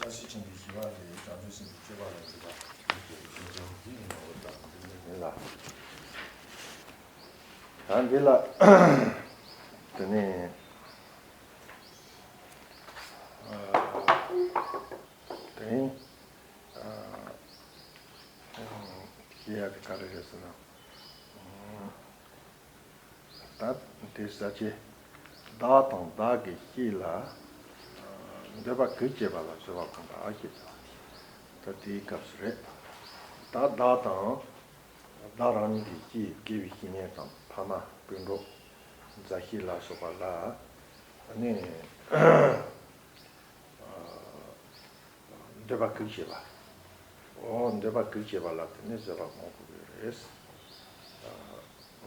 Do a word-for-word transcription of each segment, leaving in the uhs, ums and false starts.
སྲིད་ཆེན་པོའི་ཞི་བ་ལྷས་བྱང་ཆུབ་སེམས་ཀྱི་སྤྱོད་པ་ལ་འཇུག་པ་ཡིན་ལ། ད་འདི་ལ། དེ་ནས། དེ་ནས། ཞེས་ཡ་དེ་ག་རེ་རེད་ཟེར་ན། ད་དེ་ས་ཆེ། བདག་དང་བདག་གི་སྐྱེས་ལ། འདོད་པ་གུད་བྱེད་པ་ལ་བཟོད་པ་སྒོམ་པ་ཞེས་བྱ་བ། ད་དེའི་སྐབས་སུ་རེད། ད་བདག་དང་། བདག་རང་ཉིད་ཀྱི་སྐྱེས། དགེ་བའི་བཤེས་གཉེན་དང་ཕ་མ་སྤུན་གྲོགས། མཛའ་བཤེས་ལ་སོགས་པ་ལ། ནི། འདོད་པ་གུད་བྱེད་པ། འོ་འདོད་པ་གུད་བྱེད་པ་ལ་དེ་ནི་བཟོད་པ་སྒོམ་དགོས་ཀྱི་རེད།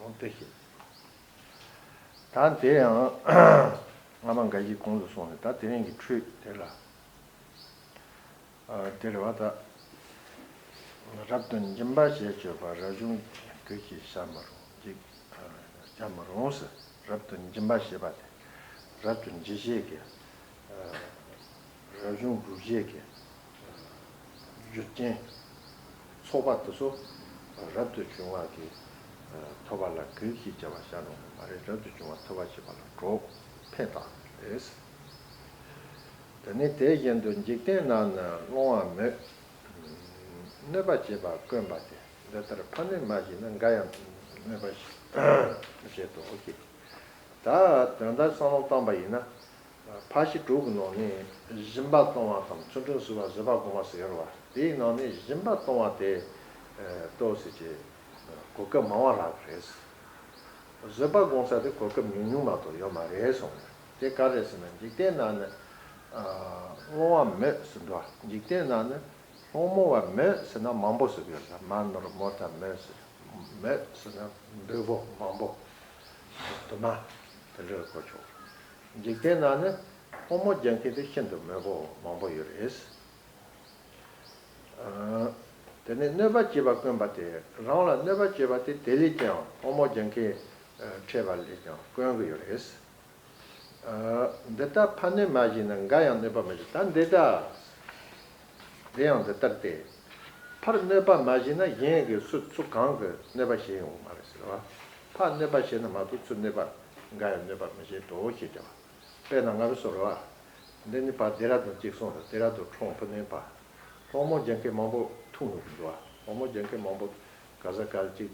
འོ་དེ་ཤེས། ད་དེ་ཡང་སྔ་མ་འགའ་ཞིག་གོང་དུ་སོང་ནས། ད་དེ་རིང་གི་འཕྲོས་དེ་ལ། དེ་རེད་བ་ད། རབ་ཏུ་འབྱིན་པ་ཞེས་བརྗོད་པ། རབ་བྱུང་གི་གུས་ཞེས་བྱ་མི་རུང་། འཇིག་བྱ་མི་རུང་ཟེར། རབ་ཏུ་འབྱིན་པ་ཞེས་པ་དེ། རབ་ཏུ་འབྱིན་བྱེད་ཀྱི། རབ་བྱུང་སྒྲུབ་བྱེད་ཀྱི། རྒྱུ་རྐྱེན། ཚོགས་པ་དེ་ཚོ་རབ་ཏུ་བྱུང་བ་གི་ཐོབ་པ་ལ་གུས་ཞེས་བྱ་བ་བྱ་རུང་བ་མ་རེད། རབ་ཏུ་བྱུང་བ་ཐོབ་པ་བྱེད་པ་ལ་གྲོགས་ཕན་བཏགས་རེད། དེ་ནས་དེ་བཞིན་དུ་འཇིག་རྟེན་ན་ནི་སློང་བ་མོད། གནོད་པ་བྱེད་པ་དཀོན་པ་སྟེ། འདི་ལྟར་ཕ་གནོད་མ་བྱས་ན། འགའ་ཡང་གནོད་པ་བྱེད་དོ་ཞེས། ད་དོན་དག་བསམ་བློ་བཏང་པ་ཡིན་ན། ཕར་ཕྱིན་དྲུག་གི་ནང་ནས་སྦྱིན་པ་གཏོང་བ་དང་། ཚུལ་ཁྲིམས་སྲུང་བ། བཟོད་པ་སྒོམ་པ་ཟེར་ཡོད་རེད་བ། དེའི་ནང་ནས་སྦྱིན་པ་གཏོང་བ་དེ་ཏོག་ཙམ་ཅིག་གོ་སྐབས་མང་བ་རག་གི་རེད། བཟོད་པ་སྒོམ་ས་དེ་གོ་སྐབས་ཉུང་ཉུང་མ་གཏོགས་ཡོད་མ་རེད་གསུངས་ནས། དེ་ག་རེད་ཟེར་ན། འཇིག་རྟེན་ན་ནི་སློང་བ་མོད་ཟེར་འདུག་བ། འཇིག་རྟེན་ན་ནི་སློང་མོ་བ་མོད་ཟེར་ན་མང་པོ་ཟེར་གི་ཡོད་ལ། མ་ནོར་མོ་ད་མོད་ཟེར། མོད་ཟེར་ན་འབོལ་པོ་མང་པོ། དུ་མ་དེ་འདྲ་གོ་ཆོག་འཇིག་རྟེན་ན་ནི་སློང་མོ་རྒྱག་མཁན་དེ་ཤིན་ཏུ་མོད་པོ་མང་པོ་ཡོད་རེད། དེ་ནས་གནོད་པ་བྱེད་པ་དཀོན་པ་སྟེ། རང་ལ་གནོད་པ་བྱེད་པ་དེ་དེ་ལས་ཀྱང་སློང་མོ་རྒྱག་མཁན་འཕྲད་པ་ལས་ཀྱང་དཀོན་གྱི་ཡོད་རེད། འདི་ལྟར་ཕར་གནོད་མ་བྱས་ན། འགའ་ཡང་གནོད་པ་མི་བྱེད། ད་འདི་ལྟར། དེ་ཡང་འདི་ལྟར་ཏེ། ཕར་གནོད་པ་མ་བྱས་ན་གཞན་གྱིས་སུ་སུ་གང་གིས་གནོད་པ་བྱེད་ཡོང་གི་མ་རེད་ཟེར་བ། ཕར་གནོད་པ་བྱས་ན་མ་གཏོགས་ཚུར་གནོད་པ་འགའ་ཡང་གནོད་པ་མི་བྱེད་དོ་ཞེས་བྱ་བ། དཔེར་ན་ང་རང་ཚོ་རེད་བ། འདི་ནི་ཕར་ལྡེ་ར་ལྡུན་གཅིག་སོང་ལ། ལྡེ་ར་ལྡུན་ཁྲོམ་ཕུ་ནས་ཕར་སློང་མོ་རྒྱག་མཁན་མང་པོ་ཐུག་ཡོང་གི་འདུག་བ། སློང་མོ་རྒྱག་མཁན་མང་པོ་ག་ས་ག་ལ་གཅིག་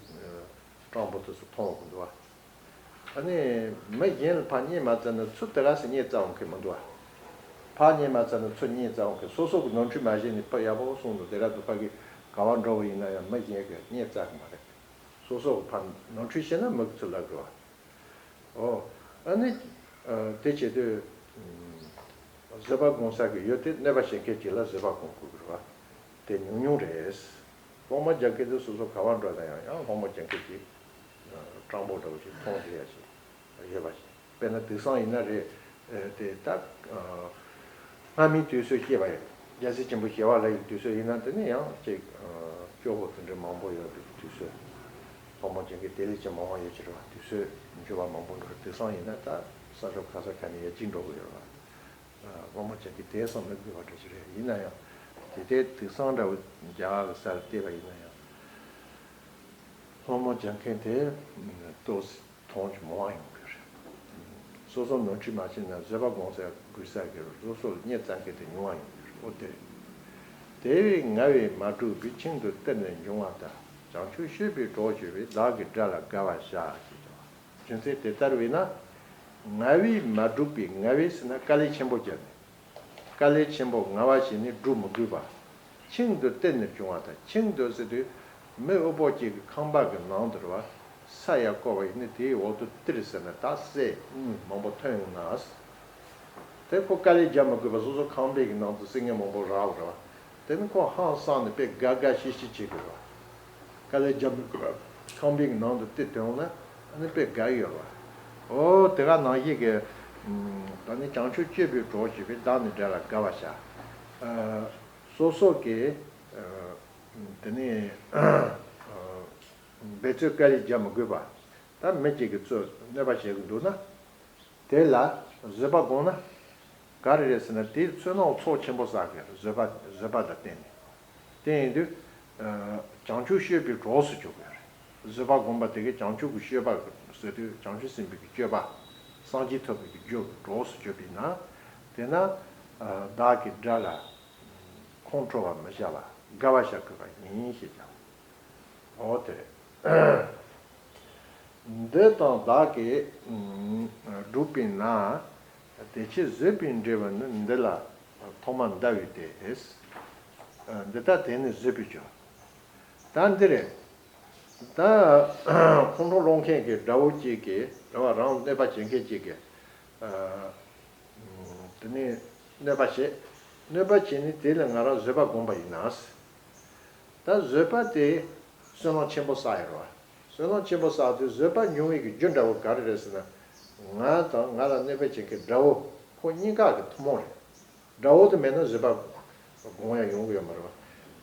སྤྲང་པོ་དེ་ཚོ་མཐོང་ཡོང་གི་འདུག་བ། ཨ་ནི་མི་གཞན་ལ་ཕར་བརྙས་མ་བཙལ་ན་ཚུར་དེ་ག་སེ་བརྙས་བཙལ་འོང་མཁན་མི་འདུག་བ། ཕར་བརྙས་མ་བཙལ་ན་ཚུར་བརྙས་བཙལ་འོང་མཁན། སོ་སོ་གིས་ནོར་འཁྲུལ་མ་བྱས་ནས་ཕར་ཡག་པོ་སོང་དུས་ལྡེ་ར་ལྡུན་ཕ་གི་ག་པར་འགྲོ་བ་ཡིན་ན་ཡང་མི་གཞན་གྱིས་བརྙས་བཙལ་གི་མ་རེད། སོ་སོ་གིས་ཕར་ནོར་འཁྲུལ་བྱས་ན་མི་གིས་ཚུར་ལབ་དགོས་བ། ཨོ། ཨ་ནི། ཨ། དེ་བྱེད་དུས། ཨ། བཟོད་པ་སྒོམ་ས་གི་ཡོད་དེ། གནོད་པ་བྱེད་མཁན་ཅིག་ལ་བཟོད་པ་སྒོམ་དགོས་ཀྱི་རེད་བ། དེ་ཉུང་ཉུང་རེད། སློང་མོ་རྒྱག་མཁན་དེ་སོ་སོ་ག་པར་འགྲོ་ན་ཡང་ཡང་སློང་མོ་རྒྱག་མཁན་ཅིག་ཨ། སྤྲང་པོ་འདྲ་བོ་ཞིག་མཐོང་བསྡད་ཡ་ཞིག་ཡོད་པ་ཞིག་དཔེར་ན་དེང་སང་ཡིན་ན་རེད། ཨ། དེ་ད། ཨ། སྔ་མའི་དུས་ཚོད་སྐྱེས་པ་ཡིན། རྒྱལ་སྲས་ཆེན་པོ་ཞི་བ་ལྷ་ཡི་དུས་ཚོད་ཡིན་ན་དེ་ནི་ཡང་ཅིག་ཨ། སྐྱོ་པོ་དེ་འདྲ་མང་པོ་ཡོད་པའི་དུས་ཚོད། སློང་མོ་རྒྱག་མཁན་དེ་ལས་ཀྱང་མང་བ་ཡོད་ཀྱི་རེད་བ། དུས་ཚོད་འགྱུར་བ་མང་པོ་འགྲོ། དེང་སང་ཡིན་ན་ད་ས་ཕྱོགས་ག་ས་ག་ནས་ཡར་རྒྱས་འགྲོ་གི་ཡོད་རེད་བ། ཨ། སློང་མོ་རྒྱག་མཁན་དེང་སང་མི་དགོས་པ་འདྲ་ཞིག་རེད། ཡིན་ན་ཡང་དེ་ལྟའི་དེང་སང་འདྲ་བོ་རྒྱ་གར་གྱི་སར་བལྟས་པ་ཡིན་ན་ཡང་། སློང་མོ་རྒྱག་མཁན་དེ་ཏོག་ཙམ་མཐོང་རྒྱུ་མང་བ་ཡོང་གི་རེད། སོ་སོ་ནོར་འཁྲུལ་མ་བྱས་ན་བཟོད་པ་སྒོམ་ས་དགོས་ས་གི་རེད། སོ་སོ་ལ་བརྙས་བཙལ་མཁན་དེ་ཉུང་བ་ཡོང་གི་རེད། ཨོ་དེ་རེད། དེ་བས་ངལ་བས་མ་བསྒྲུབས་པའི། ཁྱིམ་དུ་གཏེར་ནི་འབྱུང་བ་ལྟར། བྱང་ཆུབ་སྤྱོད་པའི་གྲོགས་བྱས་པས། བདག་གི་དགྲ་ལ་དགའ་བར་བྱ་ཞེས་བྱ་བ། རྒྱུ་མཚན་དེ་ལྟར་བས་ན། ངལ་བས་མ་བསྒྲུབས་པའི། ངལ་བས་ཟེར་ན་དཀའ་ལས་ཆེན་པོ་བརྒྱབ་ནས། དཀའ་ལས་ཆེན་པོ་ངལ་བ་བྱས་ནས་བསྒྲུབ་མི་དགོས་པ། ཁྱིམ་དུ་གཏེར་ནི་འབྱུང་བ་དང་། ཁྱིམ་དུ་ཟེར་དུས་མི་དབུལ་པོ་ཅིག་གི་ཁང་པ་གི་ནང་དུ་རེད་བ། ས་ཡར་བརྐོ་བ་ཡིན་ན་དེའི་འོག་ཏུ་གཏེར་ཟེར་ན་ད་གསེར་དངུལ་མང་པོ་ཐོན་ཡོང་ན། དེ་ཁོ་དཀའ་ལས་རྒྱག་མི་དགོས་པ། སོ་སོ་ཁང་པའི་གི་ནང་དུ་གསེར་དངུལ་མང་པོ་རག་རེད་བ། དེ་ནི་ཁོ་ཧང་སངས་ནས་དཔེ་དགའ་དགའ་ཤི་ཤི་བྱེད་དགོས་རེད་བ། དཀའ་ལས་རྒྱག་མི་དགོས་པ། ཁང་པའི་གི་ནང་དུ་གཏེར་ཐོན་ཡོང་ན་ཨ་ནི་དཔེ་དགའ་གི་ཡོད་རེད་བ། ཨོ་དེ་ག་ནང་བཞིན་གི། ཨམ། ད་ནི་བྱང་ཆུབ་སྤྱོད་པའི་གྲོགས་བྱས་པས། བདག་ནི་དགྲ་ལ་དགའ་བར་བྱ། ཨ། སོ་སོ་གི། ཨ། དེ་ནི། ཨ། འབད་རྩོལ་དཀའ་ལས་རྒྱག་མི་དགོས་པ། ད་མི་གཅིག་གིས་ཚུར་གནོད་པ་བྱེད་ཀྱི་འདུག་ན། དེ་ལ་བཟོད་པ་སྒོམ་ན། ག་རེ་རེད་ཟེར་ན། དེའི་བསོད་ནམས་ཚོགས་ཆེན་པོ་བསགས་ཀྱི་རེད། བཟོད་པ་བཟོད་པ་ལ་བརྟེན་ནས། དེ་ཡིན་དུས་ཨ་བྱང་ཆུབ་སྤྱོད་པའི་གྲོགས་སུ་གྱུར་གྱི་རེད། བཟོད་པ་བསྒོམས་པ་དེ་གིས་བྱང་ཆུབ་ཀྱི་སྤྱོད་པ་ཟེར་དུས་བྱང་ཆུབ་སེམས་དཔའི་གི་སྤྱོད་པ། སངས་རྒྱས་ཐོབ་པའི་གི་རྒྱུ་གི་གྲོགས་སུ་གྱུར་པས་ན། དེས་ན་ཨ་བདག་གི་དགྲ་ལ་ཁོང་ཁྲོ་བར་མི་བྱ་བར་དགའ་བར་བྱ་དགོས་པ་ཡིན་ཞེས་ཀྱང་། འོ་དེ་རེད། འདི་དང་བདག་གིས་ཨ་བསྒྲུབས་པས་ན། དེ་ཕྱིར་བཟོད་པའི་འབྲས་བུ་ནི། འདི་ལ་ཐོག་མར་འདའ་བའི་དེ། འདི་ལྟ་དེ་ནི་བཟོད་པའི་རྒྱུ། ད་འདི་རེད། ད་ཁོང་ཁྲོ་སློང་མཁན་གྱི་དགྲ་བོ་གཅིག་གིས། རེད་བ། རང་གནོད་པ་བྱེད་མཁན་གཅིག་གིས་ཨ་དེ་ནས་གནོད་པ་བྱེད། གནོད་པ་བྱས་ནས་དེ་ལ་ང་རང་བཟོད་པ་བསྒོམས་པ་ཡིན་ན། ད་བཟོད་པ་དེ་བསོད་ནམས་ཆེན་པོ་བསགས་ཡོད་རེད་བ། བསོད་ནམས་ཆེན་པོ་བསགས་དུས་བཟོད་པ་མྱོང་བའི་གི་རྒྱུ་འདྲ་བོ་ག་རེ་རེད་ཟེར་ན། ང་དང་ང་ལ་གནོད་པ་བྱེད་མཁན་དགྲ་བོ་ཁོ་གཉིས་ཀ་གི་ཐུན་མོང་རེད། དགྲ་བོ་དེ་མེད་ན་བཟོད་པ་སྒོམ་ཡ་ཡོང་གི་ཡོད་མ་རེད་བ།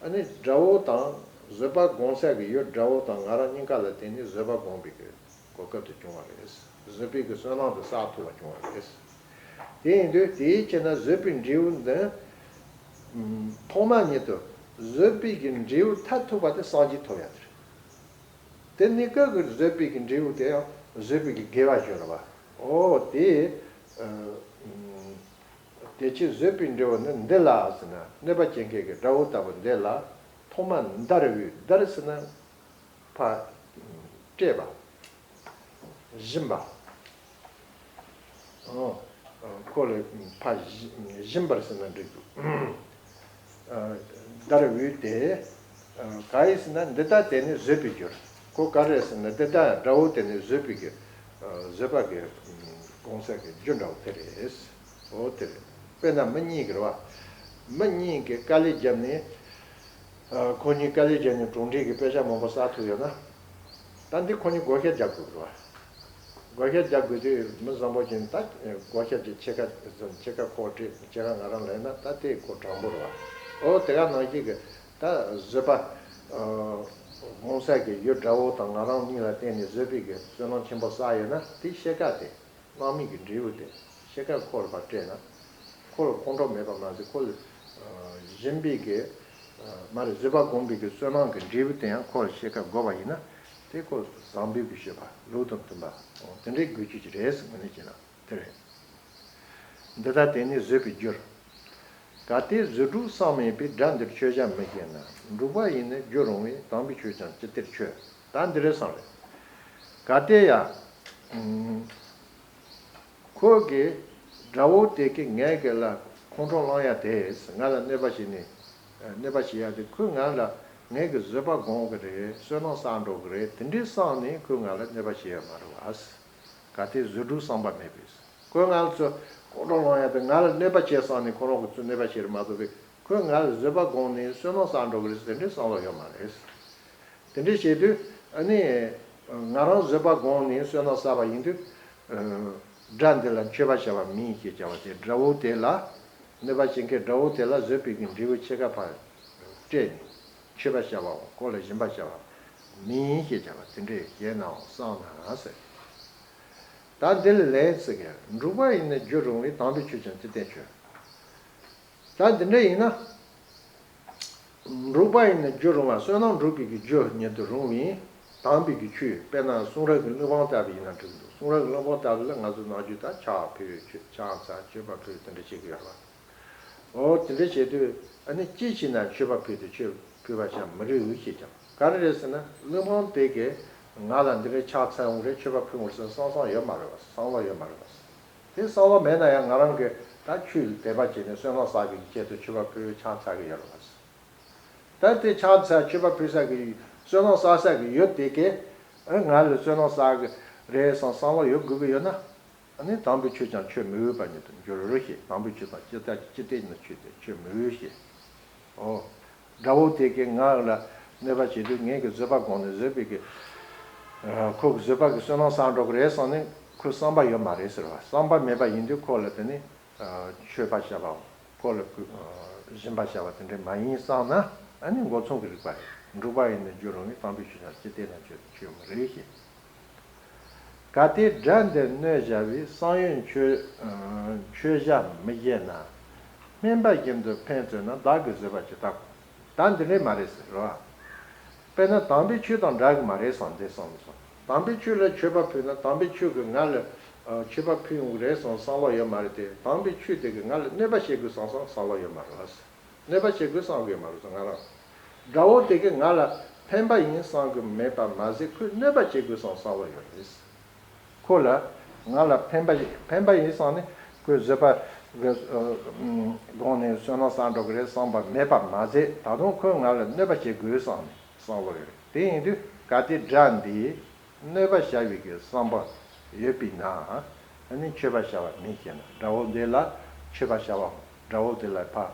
ཨ་ནི་དགྲ་བོ་དང་བཟོད་པ་སྒོམ་ས་གི་ཡུལ། དགྲ་བོ་དང་ང་རང་གཉིས་ཀ་ལ་བརྟེན་ནས་བཟོད་པ་སྒོམ་པའི་གི་གོ་སྐབས་དེ་བྱུང་བ་རེད། བཟོད་པའི་གི་བསོད་ནམས་དེ་བསགས་ཐུབ་པ་བྱུང་བ་རེད། དེ་ཡིན་དུས་དེའི་ཕྱིར་ན་བཟོད་པའི་འབྲས་བུ་འདི། ཐོག་མ་ཉིད་དུ་བཟོད་པའི་གི་འབྲས་བུ་མཐར་ཐུག་པ་དེ་སངས་རྒྱས་ཐོབ་ཡ་དེ་རེད། དེ་ནི་སྐབས་ཀྱི་བཟོད་པའི་གི་འབྲས་བུ་དེ་ཡང་བཟོད་པའི་གི་དགེ་བ་ཞུ་རེད་བ། འོ་དེ། ཨ་དེ་ཕྱིར་བཟོད་པའི་འབྲས་བུ་ནི། འདི་ལ་ཟེར་ན་གནོད་པ་བྱེད་མཁན་གྱི་དགྲ་བོ་ལྟ་བུ་འདི་ལ། ཐོག་མར་འདར་བའི། འདར་ཟེར་ན་ཕར་བཀྲེས་པ། ཞིམ་པ། ཨོ། ཁོ་ལ་ཕར་ཞིམ་པར་ཟེར་ན་འགྲིག་འདུག་འདར་བའི་དེ། ག་ཡིས་ཟེར་ན། འདི་ལྟ་དེ་ནི་བཟོད་པའི་རྒྱུར། ཁོ་ག་རེ་ཟེར་ན། འདི་ལྟ་དགྲ་བོ་དེ་ནི་བཟོད་པའི་གི། བཟོད་པ་གི་སྒོམ་ས་གི་རྒྱུ་འདྲ་བོ་དེ་རེད། འོ་དེ་རེད། དཔེར་ན་མི་གཉིས་ཀྱི་རེད་བ། མི་གཉིས་ཀྱིས་དཀའ་ལས་བརྒྱབ་ནས། ཨ་ཁོ་གཉིས་དཀའ་ལས་བརྒྱབ་ནས་གྲུབ་འབྲས་ཀྱི་དཔེ་ཆ་མང་པོ་བསགས་ཐུབ་ཡོད་ན། ད་འདི་ཁོ་གཉིས་བགོ་བཤའ་རྒྱག་དགོས་རེད་བ། བགོ་བཤའ་རྒྱག་དགོས་དུས་མི་བཟང་པོ་ཅིག་ད་བགོ་བཤའ་ཅིག་ཕྱེད་ཀ་ཕྱེད་ཀ་ཁོ་སྤྲད། ཕྱེད་ཀ་ང་རང་ལེན་ན་ད་དེ་ཁོ་དྲང་པོ་རེད་བ། ཨོ་དེ་ག་ནང་བཞིན་གྱི་ད་བཟོད་པ་སྒོམ་ས་གི་ཡུལ་དགྲ་བོ་དང་ང་རང་གཉིས་ལ་བརྟེན་ནས་བཟོད་པའི་གི་བསོད་ནམས་ཆེན་པོ་བསགས་ཡོད་ན། དེ་ཕྱེད་ཀ་དེ། སྣང་མེད་ཀྱི་འབྲས་བུ་དེ་ཕྱེད་ཀ་ཁོ་ལ་ཕར་སྤྲད་ན། ཁོ་ལ་ཁོང་ཁྲོ་མེད་པ་མ་ཟད། ཁོ་ལ་ཨ་སྦྱིན་པའི་གི་ཨ་མ་རེད། བཟོད་པ་སྒོམ་པའི་གི་བསོད་ནམས་ཀྱི་འབྲས་བུ་དེ་ཡང་ཁོ་ལ་ཕྱེད་ཀ་བགོས་པ་ཡིན་ན། དེ་ཁོ་བཟང་པོའི་གི་སྤྱོད་པ། ལུགས་དང་མཐུན་པ། དེ་འདྲའི་དགོས་རྒྱུ་ཅིག་རེད་ཟེར་གི་ནི་བྱས་ན་དེ་རེད། འདི་ལྟ་དེ་ནི་བཟོད་པའི་རྒྱུར། གལ་ཏེ་བཟོད་སྒྲུབ་བསམ་མེད་པའི། དགྲ་འདིར་ཆོས་བྱ་མི་ཤེས་ན། འབྲུག་པ་ཡིས་ནི་བསྒྱུར་རུང་བས། དམ་པའི་ཆོས་ཀྱང་ཅི་སྟེར་ཆོས། ད་འདི་རེད་བསམ་རེད། གལ་ཏེ་ཡ། ཨུམ། ཁོ་གི་དགྲ་བོ་དེ་གིས་ངའི་གི་ལ་ཁོང་ཁྲོ་སློང་ཡ་དེ། ང་ལ་གནོད་པ་བྱས་ནས། གནོད་པ་བྱེད་ཡ་དེ། ཁོས་ང་ལ་ངའི་གི་བཟོད་པ་སྒོམ་གི་རེད། བསོད་ནམས་བསགས་འགྲོ་གི་རེད། དེ་འདྲའི་བསམ་ནས་ཁོས་ང་ལ་གནོད་པ་བྱེད་ཡ་མ་རེད་བ། གལ་ཏེ་བཟོད་སྒྲུབ་བསམ་པ་མེད་པས། ཁོས་ང་ལ་ཚོ་ཁོང་ཁྲོ་སློང་ཡ་དེ། ང་ལ་གནོད་པ་བྱེད་བསམ་ནས་ཁོ་རང་གིས་ཚུར་གནོད་པ་བྱེད་རེད་མ་གཏོགས་པའི། ཁོས་ང་ལ་བཟོད་པ་སྒོམ་ནས་བསོད་ནམས་བསགས་འགྲོ་གི་རེད་ཟེར་དེ་འདྲའི་བསམ་བློ་ཡོད་མ་རེད། དེ་འདྲ་བྱེད་དུས་ཨ་ནི་ང་རང་བཟོད་པ་སྒོམ་ནས་བསོད་ནམས་བསགས་པ་ཡིན་དུས། ཨ་དགྲ་འདི་ལ་མཆོད་པ་བྱ་བ་མིན་ཞེས་བྱ་བ་དེ། དགྲ་བོ་དེ་ལ། གནོད་པ་བྱེད་མཁན་དགྲ་བོ་དེ་ལ་བཟོད་པའི་གི་འབྲས་བུ་ཕྱེད་ཀ་ཕར་སྤྲད་ནས་མཆོད་པ་བྱ་བའམ་ཁོ་ལ་སྦྱིན་པ་བྱ་བ་མིན་ཞེས་བྱ་བ་དེ་འདྲ་བྱས་ནའང་བསམ་ན་ཟེར། ད་འདི་ལ་ལན་ཟེར་གི། འབྲུག་པ་ཡིས་ནི་བསྒྱུར་རུང་བས། དམ་པའི་ཆོས་ཀྱང་ཅི་སྟེར་ཆོས། ད་འདི་འདྲ་ཡིན་ན། འབྲུག་པ་ཡིས་ནི་བསྒྱུར་རུང་བ། བསོད་ནམས་འགྲུབ་པའི་གི་རྒྱུ་ཉིད་དུ་རུང་བའི་དམ་པའི་གི་ཆོས། དཔེར་ན་གསུང་རབ་ཀྱི་གླེགས་བམ་ལྟ་བུ་ཡིན་ན་འགྲིག་འདུག་གསུང་རབ་ཀྱི་གླེགས་བམ་ལྟ་བུ་ལ་ང་ཚོ་ནམ་རྒྱུན་ད་ཕྱག་ཕུལ། ཕྱག་འཚལ། མཆོད་པ་ཕུལ། དེ་འདྲ་བྱེད་ཀྱི་ཡོད་རེད་བ། འོ་དེ་འདྲ་བྱེད་དུས་ཨ་ནི་ཅི་བྱས་ན་མཆོད་པ་ཕུལ་ཏེ་ཆོས་ཕུལ་བར་བྱ་མི་རིགས་ཞེས་ཀྱང་། ག་རེ་རེད་ཟེར་ན། གླེགས་བམ་དེ་གིས་ང་ལ་འདི་འདྲའི་ཕྱག་འཚལ་འོང་རེད། མཆོད་པ་ཕུལ་འོང་ཟེར་བསམ་བསམ་ཡོད་མ་རེད་བ། བསམ་བློ་ཡོད་མ་རེད་བ། དེ་བསམ་བློ་མེད་ན་ཡང་ང་རང་གིས་ད་ཆོས་ལ་དད་པ་བྱས་ནས་བསོད་ནམས་བསགས་པའི་ཆེད་དུ་མཆོད་པ་ཕུལ། ཕྱག་འཚལ་གྱི་ཡོད་རེད་བ། ད་དེ་ཕྱག་འཚལ་མཆོད་པ་ཕུལ་ས་གི་ཡོད། བསོད་ནམས་བསགས་ས་གི་ཡོད་དེ་གིས་ཨ་ང་ལ་བསོད་ནམས་བསགས་གི་རེད་བསམ་བསམ་བློ་ཡོད་དགོས་ཀྱི་ཡོད་ན། ཨ་ནི་དམ་པའི་ཆོས་ཀྱང་ཆོས་མི་འོས་པ་ཉིད་དུ་འགྱུར་ཞེས། དམ་པའི་ཆོས་དང་ཅི་ལྟ་ཅི་སྟེ་ནི་ཆོས་དེ་ཆོས་མི་འོས་ཞེས། འོ། དགྲ་བོ་དེ་གིས་ང་ལ་གནོད་པ་བྱེད་དུས་ངས་གི་བཟོད་པ་སྒོམ་ནས་བཟོད་པའི་གི། ཨ་ཁོ་གི་བཟོད་པ་གི་བསོད་ནམས་བསགས་འགྲོ་གི་རེད་བསམ་ནས་ཁོའི་བསམ་པ་ཡོད་མ་རེད་ཟེར་བ། བསམ་པ་མེད་པ་ཡིན་དུས་ཁོ་ལ་དེ་ནི་ཨ་མཆོད་པ་བྱ་བའམ་ཁོ་ལ་གུས་ཨ་སྦྱིན་པ་བྱ་བ་དེ་འདྲ་མ་ཡིན་བསམ་ན། ཨ་ནི་མགོ་མཚུངས་ཀྱི་རིགས་པ་རེད། འབྲུག་པ་ཡིས་ནི་བསྒྱུར་རུང་བས། དམ་པའི་ཆོས་ཀྱང་ཅི་སྟེར་ན་ཆོས། ཆོས་མི་རིགས་ཞེས། གལ་ཏེ་དགྲ་འདིར་གནོད་བྱ་བའི། བསམ་ཡུལ་མཆོད་མཆོད་བྱ་མི་བཞེད་ན། སྨན་པ་བཞིན་དུ་ཕན་བརྩོན་ན། བདག་གི་བཟོད་པ་ཇི་ལྟར་བསྐང་། ད་འདི་འདྲས་མ་རེད་ཟེར་རོ། དཔེར་ན་དམ་པའི་ཆོས་དང་འདྲ་གི་མ་རེད་བསམ་འདི་བསམ་སོང་། དམ་པའི་ཆོས་ལ་མཆོད་པ་ཕུལ་ན་དམ་པའི་ཆོས་ཀྱིས་ང་ལ་མཆོད་པ་ཕུལ་ཡོང་གི་རེད་བསམ་བསམ་བློ་ཡོད་མ་རེད་དེ། དམ་པའི་ཆོས་དེ་གིས་ང་ལ་གནོད་པ་བྱེད་དགོས་བསམ་བསམ་བསམ་བློ་ཡོད་མ་རེད། གནོད་པ་བྱེད་དགོས་བསམ་གི་ཡོད་མ་རེད་ང་རང་། དགྲ་བོ་དེ་གིས་ང་ལ་ཕན་པ་ཡིན་བསམ་གི་མེད་པ་མ་ཟད་ཁོས་གནོད་པ་བྱེད་དགོས་བསམ་བསམ་བློ་ཡོད་རེད། ཁོ་ལ་ང་ལ་ཕན་པ་ཕན་པ་ཡིན་བསམ་ནས་ཁོས་བཟོད་པ་གི་སྒོ་ནས་བསོད་ནམས་བསགས་འགྲོ་གི་རེད་བསམ་པ་མེད་པ་མ་ཟད། ད་དུང་ཁོས་ང་ལ་གནོད་པ་བྱེད་དགོས་བསམ་ནས་བསམ་བློ་ཡོད་རེད། དེ་ཡིན་དུས་གལ་ཏེ་དགྲ་འདིས་གནོད་པ་བྱ་བའི་གི་བསམ་པ་ཡོད་པས་ན། ཨ་ནི་མཆོད་པ་བྱ་བ་མི་བྱེད་ན། དགྲ་བོ་འདི་ལ་མཆོད་པ་བྱ་བའམ་དགྲ་བོ་འདི་ལ་ཕར་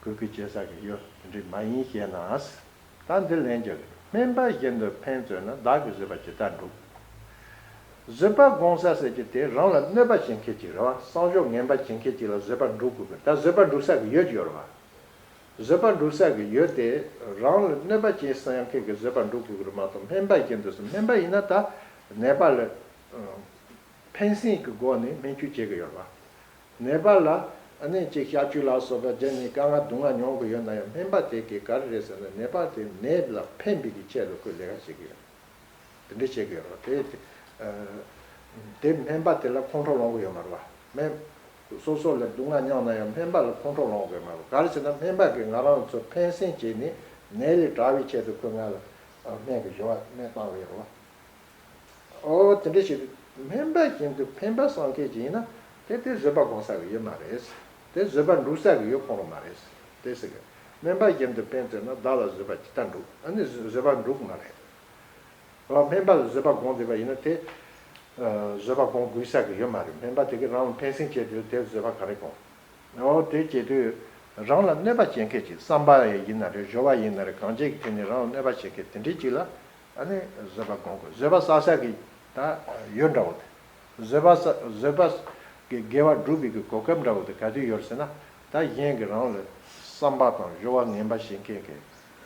གུས་བཀུར་བྱེད་ས་གི་ཡོད་དེ་འདྲས་མ་ཡིན་བྱས་ན། ད་འདི་ལན་རྒྱག་གི། སྨན་པ་བཞིན་དུ་ཕན་བརྩོན་ན། བདག་གི་བཟོད་པ་ཇི་ལྟར་འགྲུབ། བཟོད་པ་སྒོམ་ས་ཟེར་གྱི་དེ་རང་ལ་གནོད་པ་བྱེད་མཁན་ཅིག་རེད་བ། བསམ་ཤོག་ངན་པ་བྱེད་མཁན་ཅིག་ལ་བཟོད་པ་འགྲུབ་དགོས་གི། ད་བཟོད་པ་འགྲུབ་ས་གི་ཡོད་ཀྱི་ཡོད་རེད་བ། བཟོད་པ་འགྲུབ་ས་གི་ཡོད་དེ་རང་ལ་གནོད་པ་བྱེད་ས་ཡང་མཁན་གི་བཟོད་པ་འགྲུབ་དགོས་གི་རེད་མ་གཏོགས། སྨན་པ་བཞིན་དུ་སྨན་པ་ཡིན་ན་ད་ནད་པ་ལ་ཕན་སེམས་ཀྱི་སྒོ་ནས་སྨན་བཅོས་བྱེད་གི་ཡོད་རེད་བ། ནད་པ་ལ་ཨ་ནི་ཅིག་གཤག་བཅོས་ལ་སོགས་པ་བྱས་ནས་དཀའ་ངལ་སྡུག་བསྔལ་མྱོང་གི་ཡོད་ན་ཡང་སྨན་པ་དེ་གིས་ག་རེ་རེད་ཟེར་ན། ནད་པ་དེ་ནད་ལ་ཕན་པའི་གི་ཆེད་དུ་ཁོས་ལས་ཀ་བྱེད་གི་ཡོད། དེ་འདྲ་བྱེད་གི་ཡོད་རེད། དེ་དེ་སྨན་པ་དེ་ལ་ཁོང་ཁྲོ་ལངས་གི་ཡོད་མ་རེད་བ། སྨན་སོ་སོ་ལ་སྡུག་བསྔལ་མྱངས་ན་ཡང་སྨན་པ་ལ་ཁོང་ཁྲོ་ལངས་གི་ཡོད་མ་རེད། ག་རེ་ཟེར་ན་སྨན་པ་གིས་ང་རང་ཚོ་ཕན་སེམས་བྱས་ནས་ནད་ལས་དྲག་པའི་ཆེད་དུ་ཁོས་ང་ལ་སྨན་གི་ཞུ་བ་སྨན་བཏང་གི་ཡོད་རེད་བ། ཨོ་དེ་འདྲ་ཞིག་སྨན་པ་བཞིན་དུ་ཕན་པ་བསམ་མཁན་ཅིག་ཡིན་ན་དེ་དེ་བཟོད་པ་སྒོམ་ས་གི་ཡོད་མ་རེད། དེ་བཟོད་པ་འགྲུབ་ས་གི་ཡོད་ཁོ་རང་མ་རེད། དེ་ཟེར་གི། སྨན་པ་བཞིན་དུ་ཕན་བརྩོན་ན། བདག་ལ་བཟོད་པ་ཇི་ལྟར་འགྲུབ། ཨ་ནི་བཟོད་པ་འགྲུབ་གི་མ་རེད། ཨོ་སྨན་པ་ལ་བཟོད་པ་སྒོམ་བསྡད་པ་ཡིན་ན་དེ་བཟོད་པ་སྒོམ་དགོས་ས་གི་ཡོད་མ་རེད། སྨན་པ་དེ་གིས་རང་ལ་ཕན་སེམས་བྱས་དུས་དེ་བཟོད་པ་ག་རེ་སྒོམ། ཨོ་དེ་བྱེད་དུས་རང་ལ་གནོད་པ་བྱེད་མཁན་ཅིག་བསམ་པ་ཡིན་ན་རེད། སྦྱོར་བ་ཡིན་ན་རེད། གང་ཅིའི་ཐད་ནས་རང་ལ་གནོད་པ་བྱེད་མཁན་དེ་འདྲའི་ཅིག་ལ་ཨ་ནི་བཟོད་པ་སྒོམ་དགོས། བཟོད་པ་བསགས་ས་གི་ད་ཡུལ་འདྲ་བོ་དེ། བཟོད་པ་བསགས་བཟོད་པ་གི་དགེ་བ་སྒྲུབ་པའི་གི་གོ་སྐབས་འདྲ་བོ་དེ་ག་དུས་ཡོད་ཟེར་ན། ད་གཞན་གྱིས་རང་ལ་བསམ་པ་དང་སྦྱོར་བ་ངན་པ་བྱེད་མཁན་གྱི་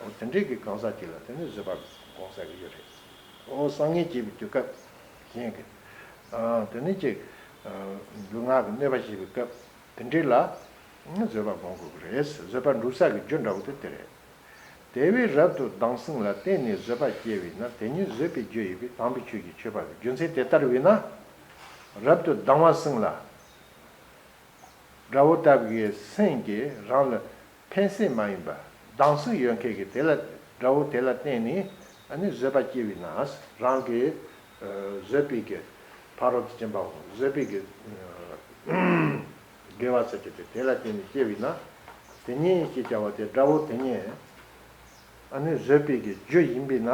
ཨོ་དེ་འདྲའི་གི་གང་ཟག་ཅིག་ལ་དེ་ནི་བཟོད་པ་སྒོམ་ས་གི་ཡོད་རེད། ཨོ་བསམ་ངན་བྱེད་པའི་དུས་སྐབས་གཞན་གྱི་ཨ་དེ་ནི་ཅིག་ཨ་ལུས་ངག་གི་གནོད་པ་བྱེད་པའི་སྐབས། དེ་འདྲ་ལ་བཟོད་པ་སྒོམ་དགོས་ཀྱི་རེད། བཟོད་པ་འགྲུབ་ས་གི་རྒྱུ་འདྲ་བོ་དེ་དེ་རེད། དེ་བས་རབ་ཏུ་སྡང་སེམས་ལ་བརྟེན་ནས་བཟོད་པ་སྐྱེ་བས་ན། དེ་ཉིད་བཟོད་པའི་རྒྱུ་ཡིན་པས་དམ་པའི་ཆོས་ཀྱི་མཆོད་པ་རེད། རྒྱུ་མཚན་དེ་ལྟར་བས་ན། རབ་ཏུ་སྡང་བ་སེམས་ལ། དགྲ་བོ་ལྟ་བུའི་སེམས་ཀྱིས་རང་ལ་ཕན་སེམས་མ་ཡིན་པ་སྡང་སེམས་ཡོད་མཁན་གྱི་དེ་ལ་དགྲ་བོ་དེ་ལ་བརྟེན་ནས་ཨ་ནི་བཟོད་པ་སྐྱེ་བས་ན། རང་གི་བཟོད་པའི་གི་ཕ་རོལ་ཏུ་ཕྱིན་པའོ། བཟོད་པའི་གི་དགེ་བ་ཟེར་གྱི་དེ་དེ་ལ་བརྟེན་ནས་སྐྱེ་བས་ན། དེ་ཉིད་ཞེས་བྱ་བ་དེ་དགྲ་བོ་དེ་ཉིད་ཨ་ནི་བཟོད་པའི་གི་རྒྱུ་ཡིན་པས་ན།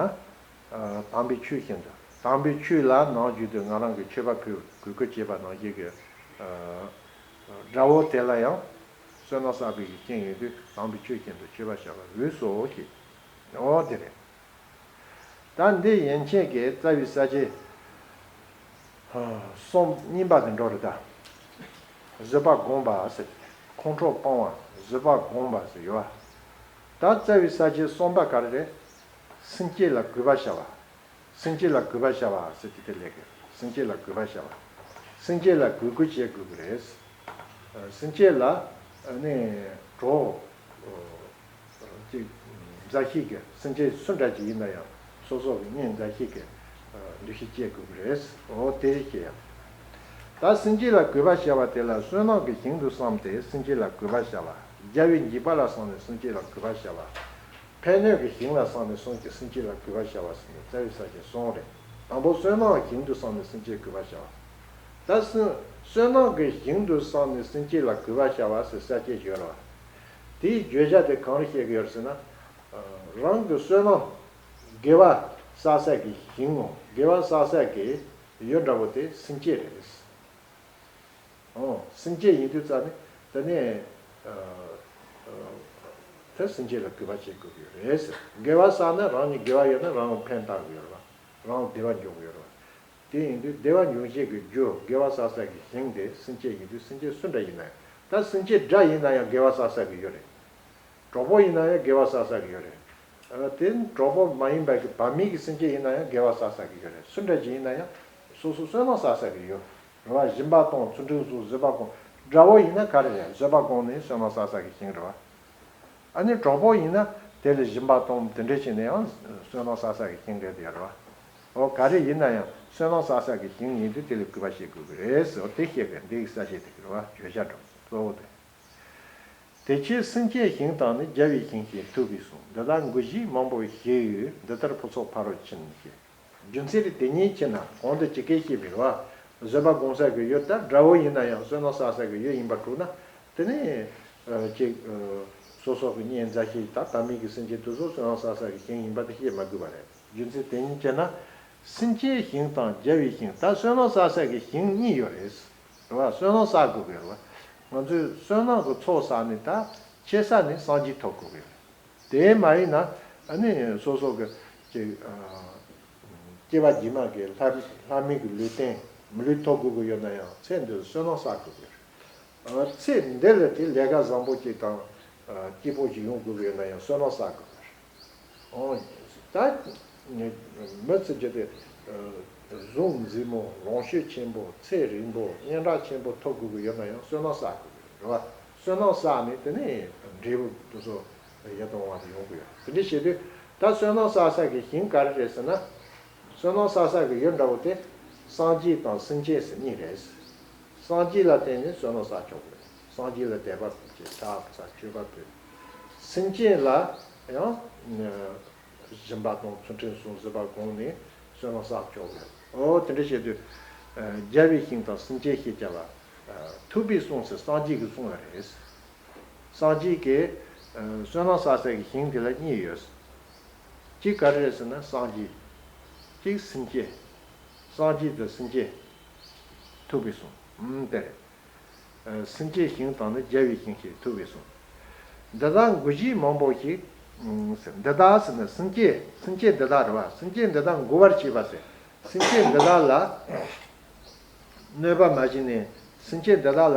དམ་པའི་ཆོས་བཞིན་དུ། དམ་པའི་ཆོས་ལ་ནམ་རྒྱུན་དུ་ང་རང་གིས་མཆོད་པ་ཕུལ་གུས་བཀུར་བྱེད་པ་ནང་བཞིན་གྱི་དགྲ་བོ་དེ་ལ་ཡང་བསོད་ནམས་བསགས་པའི་གི་རྐྱེན་ཡིན་དུས་དམ་པའི་ཆོས་བཞིན་དུ་མཆོད་པ་བྱ་བར་འོས་སོ་ཞེས། འོ་དེ་རེད། ད་འདི་ཡན་ཆད་ཀྱི་རྩ་བའི་ས་བཅད་གསུམ་གཉིས་པ་དེ་འགྲོ་རེད་ད། བཟོད་པ་སྒོམ་པ་ཟེར། ཁོང་ཁྲོ་སྤང་བ་བཟོད་པ་སྒོམ་པ་ཟེར་ཡོད་བ། ད་རྩ་བའི་ས་བཅད་གསུམ་པ་ག་རེ་རེད། སེམས་བསྐྱེད་ལ་གུས་པ་བྱ་བ། སེམས་བསྐྱེད་ལ་གུས་པ་བྱ་བ་ཟེར་གྱི་དེ་ལས་ཀྱི་སེམས་བསྐྱེད་ལ་གུས་པ་བྱ་བ། སེམས་བསྐྱེད་ལ་གུས་བཀུར་བྱེད་དགོས་ཀྱི་རེད། སེམས་བསྐྱེད་ལ་ནི་གྲོགས་ཅིག་མཛའ་བཤེས་ཀྱི་སེམས་ཅན་སུ་འདྲ་ཅིག་ཡིན་ན་ཡང་སོ་སོ་གི་གཉེན་མཛའ་བཤེས་ཀྱི་འདུ་ཤེས་བསྐྱེད་དགོས་ཀྱི་རེད། འོ་དེ་ཞེས་ཡང་། ད་སེམས་བསྐྱེད་ལ་གུས་པ་བྱ་བ་དེ་ལ་བསོད་ནམས་ཀྱི་ཞིང་དུ་བསམས་ཏེ་སེམས་བསྐྱེད་ལ་གུས་པ་བྱ་བ། རྒྱལ་བའི་འཇིགས་པ་ལ་བསམས་ནས་སེམས་བསྐྱེད་ལ་གུས་པ་བྱ་བ། ཕན་གནོད་ཀྱི་ཞིང་ལ་བསམས་ནས་སེམས་བསྐྱེད་ལ་གུས་པ་བྱ་བ་ཟེར་ནས་རྩ་བའི་ས་བཅད་གསུམ་རེད། དང་པོ་བསོད་ནམས་ཀྱི་ཞིང་དུ་བསམས་ནས་སེམས་བསྐྱེད་གུས་པ་བྱ་བ། ད་སེམས་བསོད་ནམས་ཀྱི་ཞིང་དུ་བསམས་ནས་སེམས་བསྐྱེད་ལ་གུས་པ་བྱ་བ་ཟེར་ས་བཅད་ཡོད་རེད་བ། དེའི་བརྗོད་བྱ་དེ་གང་རེད་བཤད་ཀྱི་ཡོད་རེད་ཟེར་ན། རང་གི་བསོད་ནམས་དགེ་བ་བསགས་ས་གི་ཞིང་ངོ་། དགེ་བ་བསགས་ས་གི་ཡུལ་འདྲ་བོ་དེ་སེམས་བསྐྱེད་རེད། ཨོ། སེམས་བསྐྱེད་ཡིན་དུས་ཙ་ནི་དེ་ནས་ཨ་ཨ་དེ་སེམས་བསྐྱེད་ལ་གུས་པ་བྱེད་དགོས་ཀྱི་རེད་ཟེར། དགེ་བ་བསགས་ན་རང་ཉིད་དགེ་བ་ཡོད་ན་རང་ལ་ཕན་བཏགས་ཀྱི་ཡོད་རེད་བ། རང་ལ་བདེ་བ་འབྱུང་གི་ཡོད་རེད་བ། དེ་ཡིན་དུས་བདེ་བ་འབྱུང་བྱེད་ཀྱི་རྒྱུ་དགེ་བ་བསགས་ས་གི་ཞིང་དེ་སེམས་བསྐྱེད་ཡིན་དུས་སེམས་བསྐྱེད་སུ་འདྲ་ཡིན་ན་ཡང་། ད་སེམས་བསྐྱེད་དགྲ་ཡིན་ན་ཡང་དགེ་བ་བསགས་ས་གི་ཡོད་རེད། གྲོགས་པོ་ཡིན་ན་ཡང་དགེ་བ་བསགས་ས་གི་ཡོད་རེད། ཨ་དེ་གྲོགས་པོ་མ་ཡིན་པ་གི་བར་མའི་གི་སེམས་བསྐྱེད་ཡིན་ན་ཡང་དགེ་བ་བསགས་ས་གི་ཡོད་རེད། སུ་འདྲ་ཅིག་ཡིན་ན་ཡང་ སོ་སོ་བསོད་ནམས་བསགས་ས་གི་ཡུལ་རེད་བ། སྦྱིན་པ་གཏོང་། ཚུལ་ཁྲིམས་སྲུང་། བཟོད་པ་སྒོམ། དགྲ་བོ་ཡིན་ན་ག་རེ་རེད། བཟོད་པ་སྒོམ་ནི་བསོད་ནམས་བསགས་ས་གི་ཞིང་རེད་བ། ཨ་ནི་གྲོགས་པོ་ཡིན་ན་དེ་ལ་སྦྱིན་པ་གཏོང་། དེ་འདྲ་བྱས་ནས་ཡང་བསོད་ནམས་བསགས་ས་གི་ཞིང་རེད་དེ་རེད་བ། འོ་ག་རེ་ཡིན་ན་ཡང་བསོད་ནམས་བསགས་ས་གི་ཞིང་ཡིན་དུས་དེ་ལ་གུས་པ་བྱེད་དགོས་ཀྱི་རེད་ཟེར། འོ་དེ་བཤད་པའི་འདི་ཡི་ས་བཤད་དེ་གི་རེད་བ། བརྗོད་བྱ་འགྲོ་གཙོ་བོ་དེ། དེ་ཕྱིར་སེམས་ཅན་ཞིང་དང་ནི། རྒྱལ་བའི་ཞིང་ཞེས་ཐུབ་པས་གསུངས། འདི་དག་མགུ་བཞིས་མང་པོ་ཞིག་འདི་ལྟར་ཕུན་ཚོགས་ཕ་རོལ་ཕྱིན་ཞེས། རྒྱུ་མཚན་དེ་དེ་ཉིད་ཕྱིར་ན་གོང་དུ་ཇི་སྐད་བཤད་པའི་བ། བཟོད་པ་སྒོམ་ས་གི་ཡུལ་ལྟར་དགྲ་བོ་ཡིན་ན་ཡང་བསོད་ནམས་བསགས་ས་གི་ཡུལ་ཡིན་པར་གྲུབ་ན། དེ་ནི་ཅིག་སོ་སོ་གི་གཉེན་མཛའ་བཤེས་དང་དམ་མི་གི་སེམས་ཅན་དེ་ཚོ་བསོད་ནམས་བསགས་ས་གི་ཞིང་ཡིན་པ་དེ་བཤད་མ་དགོས་པ་རེད། རྒྱུ་མཚན་དེ་ཉིད་ཕྱིར་ན། སེམས་ཅན་ཞིང་དང་རྒྱལ་བའི་ཞིང་། ད་བསོད་ནམས་བསགས་ས་གི་ཞིང་གཉིས་ཡོད་རེད། རེད་བ། བསོད་ནམས་བསགས་དགོས་ཀྱི་རེད་བ། ང་ཚོས་བསོད་ནམས་ཀྱི་ཚོགས་བསགས་ནས་ད་ཆེ་ས་ནས་སངས་རྒྱས་ཐོབ་དགོས་ཀྱི་རེད། དེ་མ་ཡིན་ན་ཨ་ནི་སོ་སོ་གི་ཅིག་སྐྱེ་བ་རྗེས་མ་གི་ལྷ་ལྷ་མིན་གྱི་ལུས་རྟེན་མི་ལུས་ཐོབ་དགོས་ཀྱི་ཡོད་ན་ཡང་ཚེ་འདིར་བསོད་ནམས་བསགས་དགོས་ཀྱི་རེད། ཚེ་འདི་ལ་དེ་ལས་ཀ་བཟང་པོ་ཅིག་དང་སྐྱིད་པོ་ཞིག་ཡོང་དགོས་ཀྱི་ཡོད་ན་ཡང་བསོད་ནམས་བསགས་དགོས་ཀྱི་རེད། ཨོ། ད་མི་ཚེ་གཅིག་དེ་གཟུགས་མཛེས་མོ། ལོངས་སྤྱོད་ཆེན་པོ། ཚེ་རིང་པོ། སྙན་གྲགས་ཆེན་པོ་ཐོབ་དགོས་ཀྱི་ཡོད་ན་ཡང་བསོད་ནམས་བསགས་དགོས་ཀྱི་རེད་བ། བསོད་ནམས་བསགས་ནས་དེ་ནས་འབྲས་བུ་དེ་ཚོ་ཡིད་དུ་འོང་བ་དེ་ཡོང་གི་ཡོད། དེ་འདྲ་བྱེད་དུས་ད་བསོད་ནམས་བསགས་ས་གི་ཞིང་ག་རེ་རེད་ཟེར་ན། བསོད་ནམས་བསགས་ས་གི་ཡུལ་འདྲ་བོ་དེ་སངས་རྒྱས་དང་སེམས་ཅན་ཟེར་གཉིས་རེད། སངས་རྒྱས་ལ་བརྟེན་ནས་བསོད་ནམས་བསགས་ཆོག་གི་རེད། སངས་རྒྱས་ལ་དད་པ་ཕུལ། ཕྱག་འཚལ། མཆོད་པ་ཕུལ། སེམས་ཅན་ལ་ཡང་སྦྱིན་པ་དང་ཚུལ་ཁྲིམས་སྲུང་། བཟོད་པ་བསྒོམས་ནས་བསོད་ནམས་བསགས་ཆོག་གི་རེད། འོ་དེ་འདྲ་བྱེད་དུས་རྒྱལ་བའི་ཞིང་དང་སེམས་ཅན་ཞེས་བྱ་བ། ཐུབ་པས་གསུངས་ཟེར། སངས་རྒྱས་ཀྱིས་གསུངས་པ་རེད། སངས་རྒྱས་ཀྱིས་བསོད་ནམས་བསགས་ས་གི་ཞིང་དེ་ལ་གཉིས་ཡོད། གཅིག་ག་རེ་རེད་ཟེར་ན་སངས་རྒྱས། གཅིག་སེམས་ཅན། སངས་རྒྱས་དང་སེམས་ཅན། ཐུབ་པས་གསུངས། ཨུམ་དེ་རེད། སེམས་ཅན་ཞིང་དང་ནི། རྒྱལ་བའི་ཞིང་ཞེས་ཐུབ་པས་གསུངས། འདི་དག་མགུ་བཞིས་མང་པོ་ཞིག་ཟེར། འདི་དག་ཟེར་ན་སེམས་ཅན། སེམས་ཅན་འདི་དག་རེད་བ། སེམས་ཅན་འདི་དག་མགུ་བར་བྱེད་པ་ཟེར། སེམས་ཅན་འདི་དག་ལ་གནོད་པ་མ་བྱས་ནས་སེམས་ཅན་འདི་དག་ལ་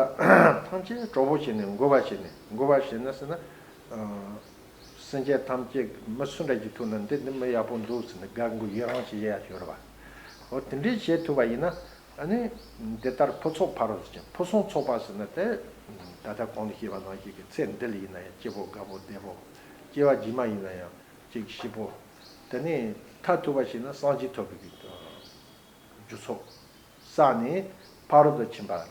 ཐམས་ཅད་གྲོགས་པོ་བྱས་ནས་མགུ་བ་བྱས་ནས། མགུ་བ་བྱས་ན་ཟེར་ན། སེམས་ཅན་ཐམས་ཅད་མི་སུ་འདྲ་ཞིག་ཐུག་ན་འདི་འདི་མི་ཡག་པོ་འདུག་ཟེར་ནས་དགའ་མགུ་ཡི་རང་བྱེད་ཡ་ཡོད་རེད་བ། འོ་དེ་འདྲས་བྱེད་ཐུབ་པ་ཡིན་ན་ཨ་ནི་འདི་ལྟར་ཕུན་ཚོགས་ཕ་རོལ་ཕྱིན། ཕུན་སུམ་ཚོགས་པ་ཟེར་ན་དེ་ད་ལྟ་གོང་དུ་བཤད་པ་ནང་བཞིན་གྱི་ཚེ་འདི་ལ་ཡིན་ན་ཡང་སྐྱིད་པོ་དགའ་པོ་བདེ་པོ། སྐྱེ་བ་རྗེས་མ་ཡིན་ན་ཡང་ཅིག་སྐྱིད་པོ། དེ་ནས་མཐར་ཐུག་པ་ཞིག་ན་སངས་རྒྱས་ཐོབ་པའི་རྒྱུ་ཚོགས་བསགས་ནས་ཕ་རོལ་ཏུ་ཕྱིན་པ་རེད།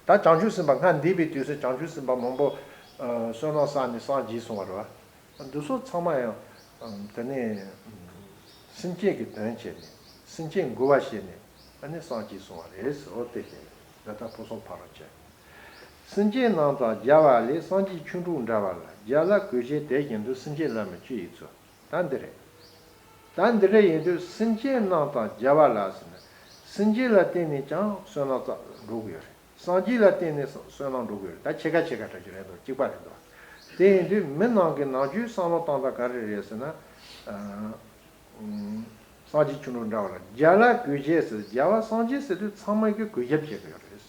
ད་བྱང་ཆུབ་སེམས་དཔའ་སྔར་འདས་པའི་དུས་སུ་བྱང་ཆུབ་སེམས་དཔའ་མང་པོ་བསོད་ནམས་བསགས་ནས་སངས་རྒྱས་སོང་བ་རེད་བ། འདི་ཚོ་ཚང་མ་ཡང་དེ་ནས་སེམས་ཅན་གྱི་དོན་བྱས་ནས་སེམས་ཅན་མགུ་བ་བྱས་ནས་ཨ་ནི་སངས་རྒྱས་སོང་བ་རེད་ཟེར། འོ་དེ་བྱས་ནས་འདི་ལྟར་ཕུན་སུམ་ཕ་རོལ་ཕྱིན། སེམས་ཅན་རྣམས་དང་རྒྱལ་བ་ལས། སངས་རྒྱས་ཁྱུང་འབྲུག་འདྲ་བ་ལ། རྒྱལ་ལ་གུས་བྱེད་དེ་བཞིན་དུ། སེམས་ཅན་ལ་མི་སྤྱོད་ཡིད་ཚུལ། ད་འདི་རེད། ད་འདི་འདྲ་ཡིན་དུས་སེམས་ཅན་རྣམས་དང་རྒྱལ་བ་ལ་ཟེར་ན། སེམས་ཅན་ལ་བརྟེན་ནས་ཀྱང་བསོད་ནམས་འགྲོ་གི་ཡོད་རེད། སངས་རྒྱས་ལ་བརྟེན་ནས་བསོད་ནམས་འགྲོ་གི་ཡོད་རེད། ད་ཕྱེད་ཀ་ཕྱེད་ཀ་འདྲ་ཅིག་རེད་འདུག་གཅིག་པ་རེད་འདུག་དེ་ཡིན་དུས་མི་རྣམས་ཀྱིས་ནམ་རྒྱུན་བསམ་བློ་བཏང་སྟངས་ག་རེ་རེད་ཟེར་ན། སངས་རྒྱས་ཁྱུང་འབྲུག་འདྲ་བ་ལ། རྒྱལ་ལ་གུས་བྱེད་ཟེར། རྒྱལ་བ་སངས་རྒྱས་ཟེར་དུས་ཚང་མས་ཀྱི་གུས་ཞབས་བྱེད་ཀྱི་ཡོད་རེད།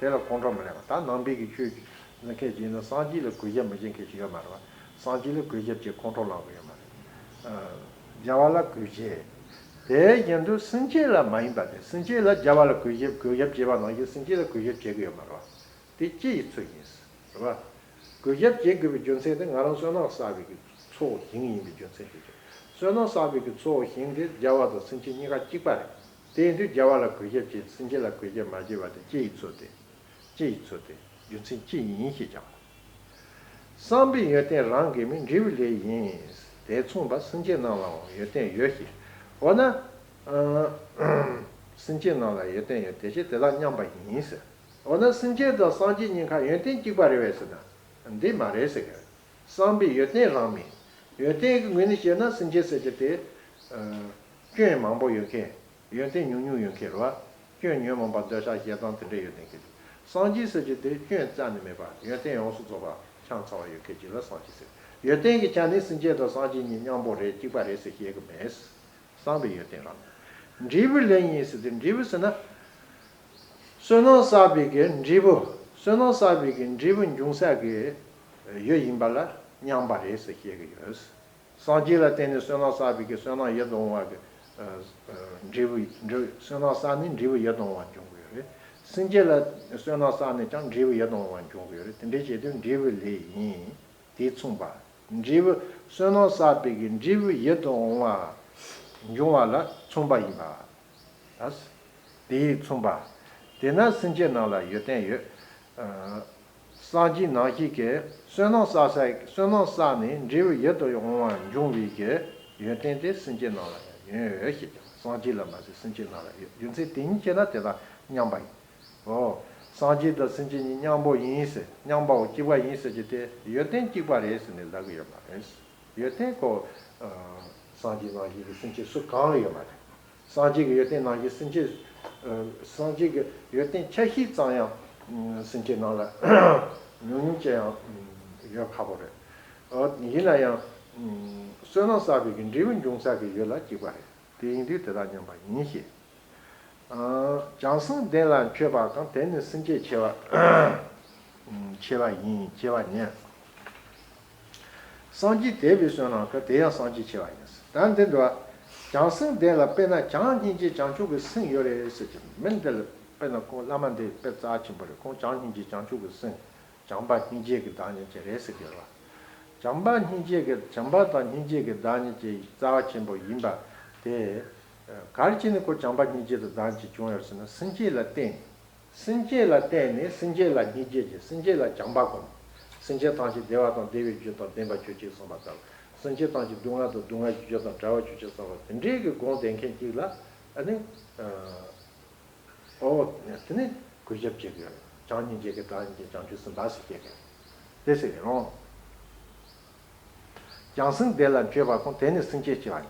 དེ་ལ་ཁོང་ཁྲོ་མི་ལངས་པ། ད་ནང་པའི་གི་ཆོས་ཀྱི་ནི་མཁན་ཅིག་ཡིན་ན་སངས་རྒྱས་ལ་གུས་ཞབས་མི་བྱེད་མཁན་ཅིག་ཡོད་མ་རེད་བ། སངས་རྒྱས་ལ་གུས་ཞབས་བྱེད་ཁོང་ཁྲོ་ལངས་གི་ཡོད་མ་རེད། རྒྱལ་བ་ལ་གུས་བྱེད། དེ་བཞིན་དུ་སེམས་ཅན་ལ་མ་ཡིན་པ་སྟེ། སེམས་ཅན་ལ་རྒྱལ་བ་ལ་གུས་ཞབས་གུས་ཞབས་བྱེད་པ་ནང་བཞིན་སེམས་ཅན་ལ་གུས་ཞབས་བྱེད་ཀྱི་ཡོད་མ་རེད་བ། དེ་སྤྱི་ཡི་ཚུལ་ཡིན། རེད་བ། གུས་ཞབས་བྱེད་དགོས་པའི་རྒྱུ་མཚན་དེ་ང་རང་བསོད་ནམས་བསགས་པའི་གི་ཚོགས་ཞིང་ཡིན་པའི་རྒྱུ་མཚན་ཞིག་རེད། བསོད་ནམས་བསགས་པའི་གི་ཚོགས་ཞིང་དེ་རྒྱལ་བ་དང་སེམས་ཅན་གཉིས་ཀ་གཅིག་པ་རེད། དེ་ཡིན་དུས་རྒྱལ་བ་ལ་གུས་ཞབས་བྱེད། སེམས་ཅན་ལ་གུས་ཞབས་མ་བྱེད་པ་དེ་སྤྱི་ཡི་ཚུལ་དེ། སྤྱི་ཡི་ཚུལ་དེ་རྒྱུ་མཚན་སྤྱི་ཡིན་ཞེས་ཀྱང་། བསམ་པའི་ཡོན་ཏན་རང་གིས་མིན། འབྲས་བུའི་ལས་ཡིན། དེ་མཚུངས་པ་སེམས་ཅན་རྣམས་ལའང་ཡོན་ཏན་ཡོད་ཞེས། འོ་ན། སེམས་ཅན་རྣམས་ལ་ཡོན་ཏན་ཡོད། དེ་ཕྱིར་དེ་དག་མཉམ་པ་ཡིན་ཟེར། འོ་ན་སེམས་ཅན་དང་སངས་རྒྱས་གཉིས་ཀ་ཡོན་ཏན་གཅིག་པ་རེད་པས་ཟེར་ན། འདི་མ་རེད་ཟེར་གི། བསམ་པའི་ཡོན་ཏན་རང་མིན། ཡོན་ཏན་གྱི་ངོས་ནས་བཤད་ན་སེམས་ཅན་ཟེར་རྒྱུ་དེ། སྐྱོན་མང་པོ་ཡོད་མཁན། ཡོན་ཏན་ཉུང་ཉུང་ཡོད་མཁན་རེད་བ། སྐྱོན་ཉོན་མོངས་པ་འདོད་ཆགས་ཞེ་སྡང་དེ་འདྲ་ཡོད་མཁན་གྱི། སངས་རྒྱས་ཟེར་རྒྱུ་དེ་སྐྱོན་རྩ་ནས་མེད་པ། ཡོན་ཏན་ཡོངས་སུ་རྫོགས་པ་ཆ་ཚང་བ་ཡོད་མཁན་ཅིག་ལ་སངས་རྒྱས་ཟེར། ཡོན་ཏན་གྱི་ཆ་ནས་སེམས་ཅན་དང་སངས་རྒྱས་གཉིས་མཉམ་པོ་རེད། གཅིག་པ་རེད་ཟེར་བཤད་གི་མེད། བསམ་པའི་ཡོན་ཏན་རང་། འབྲས་བུའི་ལས་ཡིན་ཟེར་དུས་འབྲས་བུ་ཟེར་ན། བསོད་ནམས་བསགས་པའི་གི་འབྲས་བུ། བསོད་ནམས་བསགས་པའི་གི་འབྲས་བུ་འབྱུང་ས་གི་ཡུལ་ཡིན་པ་ལ་མཉམ་པ་རེད་ཟེར་བཤད་གི་ཡོད། སངས་རྒྱས་ལ་བརྟེན་ནས་བསོད་ནམས་བསགས་པའི་གི་བསོད་ནམས་ཡིད་དུ་འོང་བ་གི་ འབྲས་བུ་འབྲས་བུ་བསོད་ནམས་བསགས་ནས་འབྲས་བུ་ཡིད་དུ་འོང་བ་འབྱུང་གི་ཡོད་རེད། སེམས་ཅན་ལ་བསོད་ནམས་བསགས་ནས་ཀྱང་འབྲས་བུ་ཡིད་དུ་འོང་བ་འབྱུང་གི་ཡོད་རེད། དེ་འདྲའི་བྱེད་དུས་འབྲས་བུ་ལས་ཡིན། དེས་མཚུངས་པ། འབྲས་བུ་བསོད་ནམས་བསགས་པའི་གི་འབྲས་བུ་ཡིད་དུ་འོང་བ་འབྱུང་བ་ལ་མཚུངས་པ་ཡིན་པ། དེས་མཚུངས་པ། དེས་ན་སེམས་ཅན་རྣམས་ལ་ཡོན་ཏན་ཡོད། སངས་རྒྱས་རྣམ་བཞི་གིས་བསོད་ནམས་བསགས་ས་བསོད་ནམས་བསགས་ནས་འབྲས་བུ་ཡིད་དུ་འོང་བ་འབྱུང་བའི་གི་ཡོན་ཏན་དེ་སེམས་ཅན་རྣམས་ལ་ཡང་ཡོད་ཟེར་ཀྱང་སངས་རྒྱས་ལ་མ་ཟད་སེམས་ཅན་རྣམས་ལ་ཡོད། རྒྱུ་མཚན་དེ་གཉིས་བྱས་ན་དེ་དག་མཉམ་པ་ཡིན། འོ། སངས་རྒྱས་དང་སེམས་ཅན་གཉིས་མཉམ་པོ་ཡིན་ཟེར་མཉམ་པའོ་གཅིག་པ་ཡིན་ཟེར་གྱི་དེ་ཡོན་ཏན་གཅིག་པ་རེད་ཟེར་ནས་ལབ་གི་ཡོད་མ་རེད། ཡོན་ཏན་ཁོ། སངས་རྒྱས་རྣམ་བཞི་གི་སེམས་ཅན་སུ་གང་ལ་ཡོད་མ་རེད། སངས་རྒྱས་ཀྱི་ཡོན་ཏན་རྣམ་བཞི་སེམས་ཅན། སངས་རྒྱས་ཀྱི་ཡོན་ཏན་ཆ་ཤས་ཙམ་ཡང་སེམས་ཅན་ནང་ལ་ཉུང་ཉུང་ཅན་ཡང་ཡོད་ཁག་པོ་རེད། ཡིན་ན་ཡང་བསོད་ནམས་བསགས་པའི་གི་འབྲས་བུ་འབྱུང་ས་གི་ཡུལ་ལ་གཅིག་པ་རེད། དེ་ཡིན་དུས་དེ་དག་མཉམ་པ་ཡིན་ཞེས། བྱང་སེམས་ལྡན་ལ་མཆོད་པ་དང་དེ་ནི་སེམས་བསྐྱེད་ཆེ་བ། ཆེ་བ་ཡིན་ཆེ་བ་ཉིད། སངས་རྒྱས་དད་པའི་བསོད་ནམས་ཀྱི་དེ་ཡང་སངས་རྒྱས་ཆེ་བ་ཡིན། ད་འདི་འདྲ་བ། བྱང་སེམས་ལྡན་ལ་དཔེར་ན་བྱམས་སྙིང་རྗེ་བྱང་ཆུབ་ཀྱི་སེམས་ཡོད་རེད་ཟེར་གྱི་མི་འདི་ལ་དཔེར་ན་ཁོང་བླ་མ་འདི་དཔེ་རྩ་ཆེན་པོ་རེད། ཁོང་བྱམས་སྙིང་རྗེ་བྱང་ཆུབ་ཀྱི་སེམས། བྱམས་པ་སྙིང་རྗེ་གི་བདག་ཉིད་ཅིག་རེད་ཟེར་གྱི་རེད་བ། བྱམས་པ་སྙིང་རྗེ་གི་བྱམས་པ་དང་སྙིང་རྗེ་གི་བདག་ཉིད་ཀྱི་རྩ་བ་ཆེན་པོ་ཡིན་པ་དེ། ག་རེ་བྱས་ནས་ཁོ་བྱམས་པ་སྙིང་རྗེ་དང་བདག་ཉིད་ཅིག་བྱུང་ཡོད་ཟེར་ན་སེམས་བསྐྱེད་ལ་བརྟེན་ནས། སེམས་བསྐྱེད་ལ་བརྟེན་ནས་སེམས་བསྐྱེད་ལ་སྙིང་རྗེ་ཅན་སེམས་བསྐྱེད་ལ་བྱམས་པ་སྒོམ། སེམས་ཅན་ཐམས་ཅད་བདེ་བ་དང་བདེ་བའི་རྒྱུ་དང་ལྡན་པར་གྱུར་ཅིག་བསམ་པ་ལྟར། སེམས་ཅན་ཐམས་ཅད་སྡུག་བསྔལ་དང་སྡུག་བསྔལ་གྱི་རྒྱུ་དང་བྲལ་བར་གྱུར་ཅིག་བསམ་པ་དེ་འདྲའི་གི་སྒོམ་བསྡད་མཁན་ཅིག་ལ་ཨ་ནི། ཨོ། དེ་ནི་གུས་ཞབས་བྱེད་དགོས། བྱམས་སྙིང་རྗེ་གི་བདག་ཉིད་ཀྱི་བྱང་ཆུབ་སེམས་དཔའ་ཟེར་སྐད་ཀྱི། དེ་ཟེར་གི་རང་། བྱང་སེམས་དེ་ལ་མཆོད་པ་ཁོང་དེ་ནི་སེམས་བསྐྱེད་ཆེ་བ་ཡིན།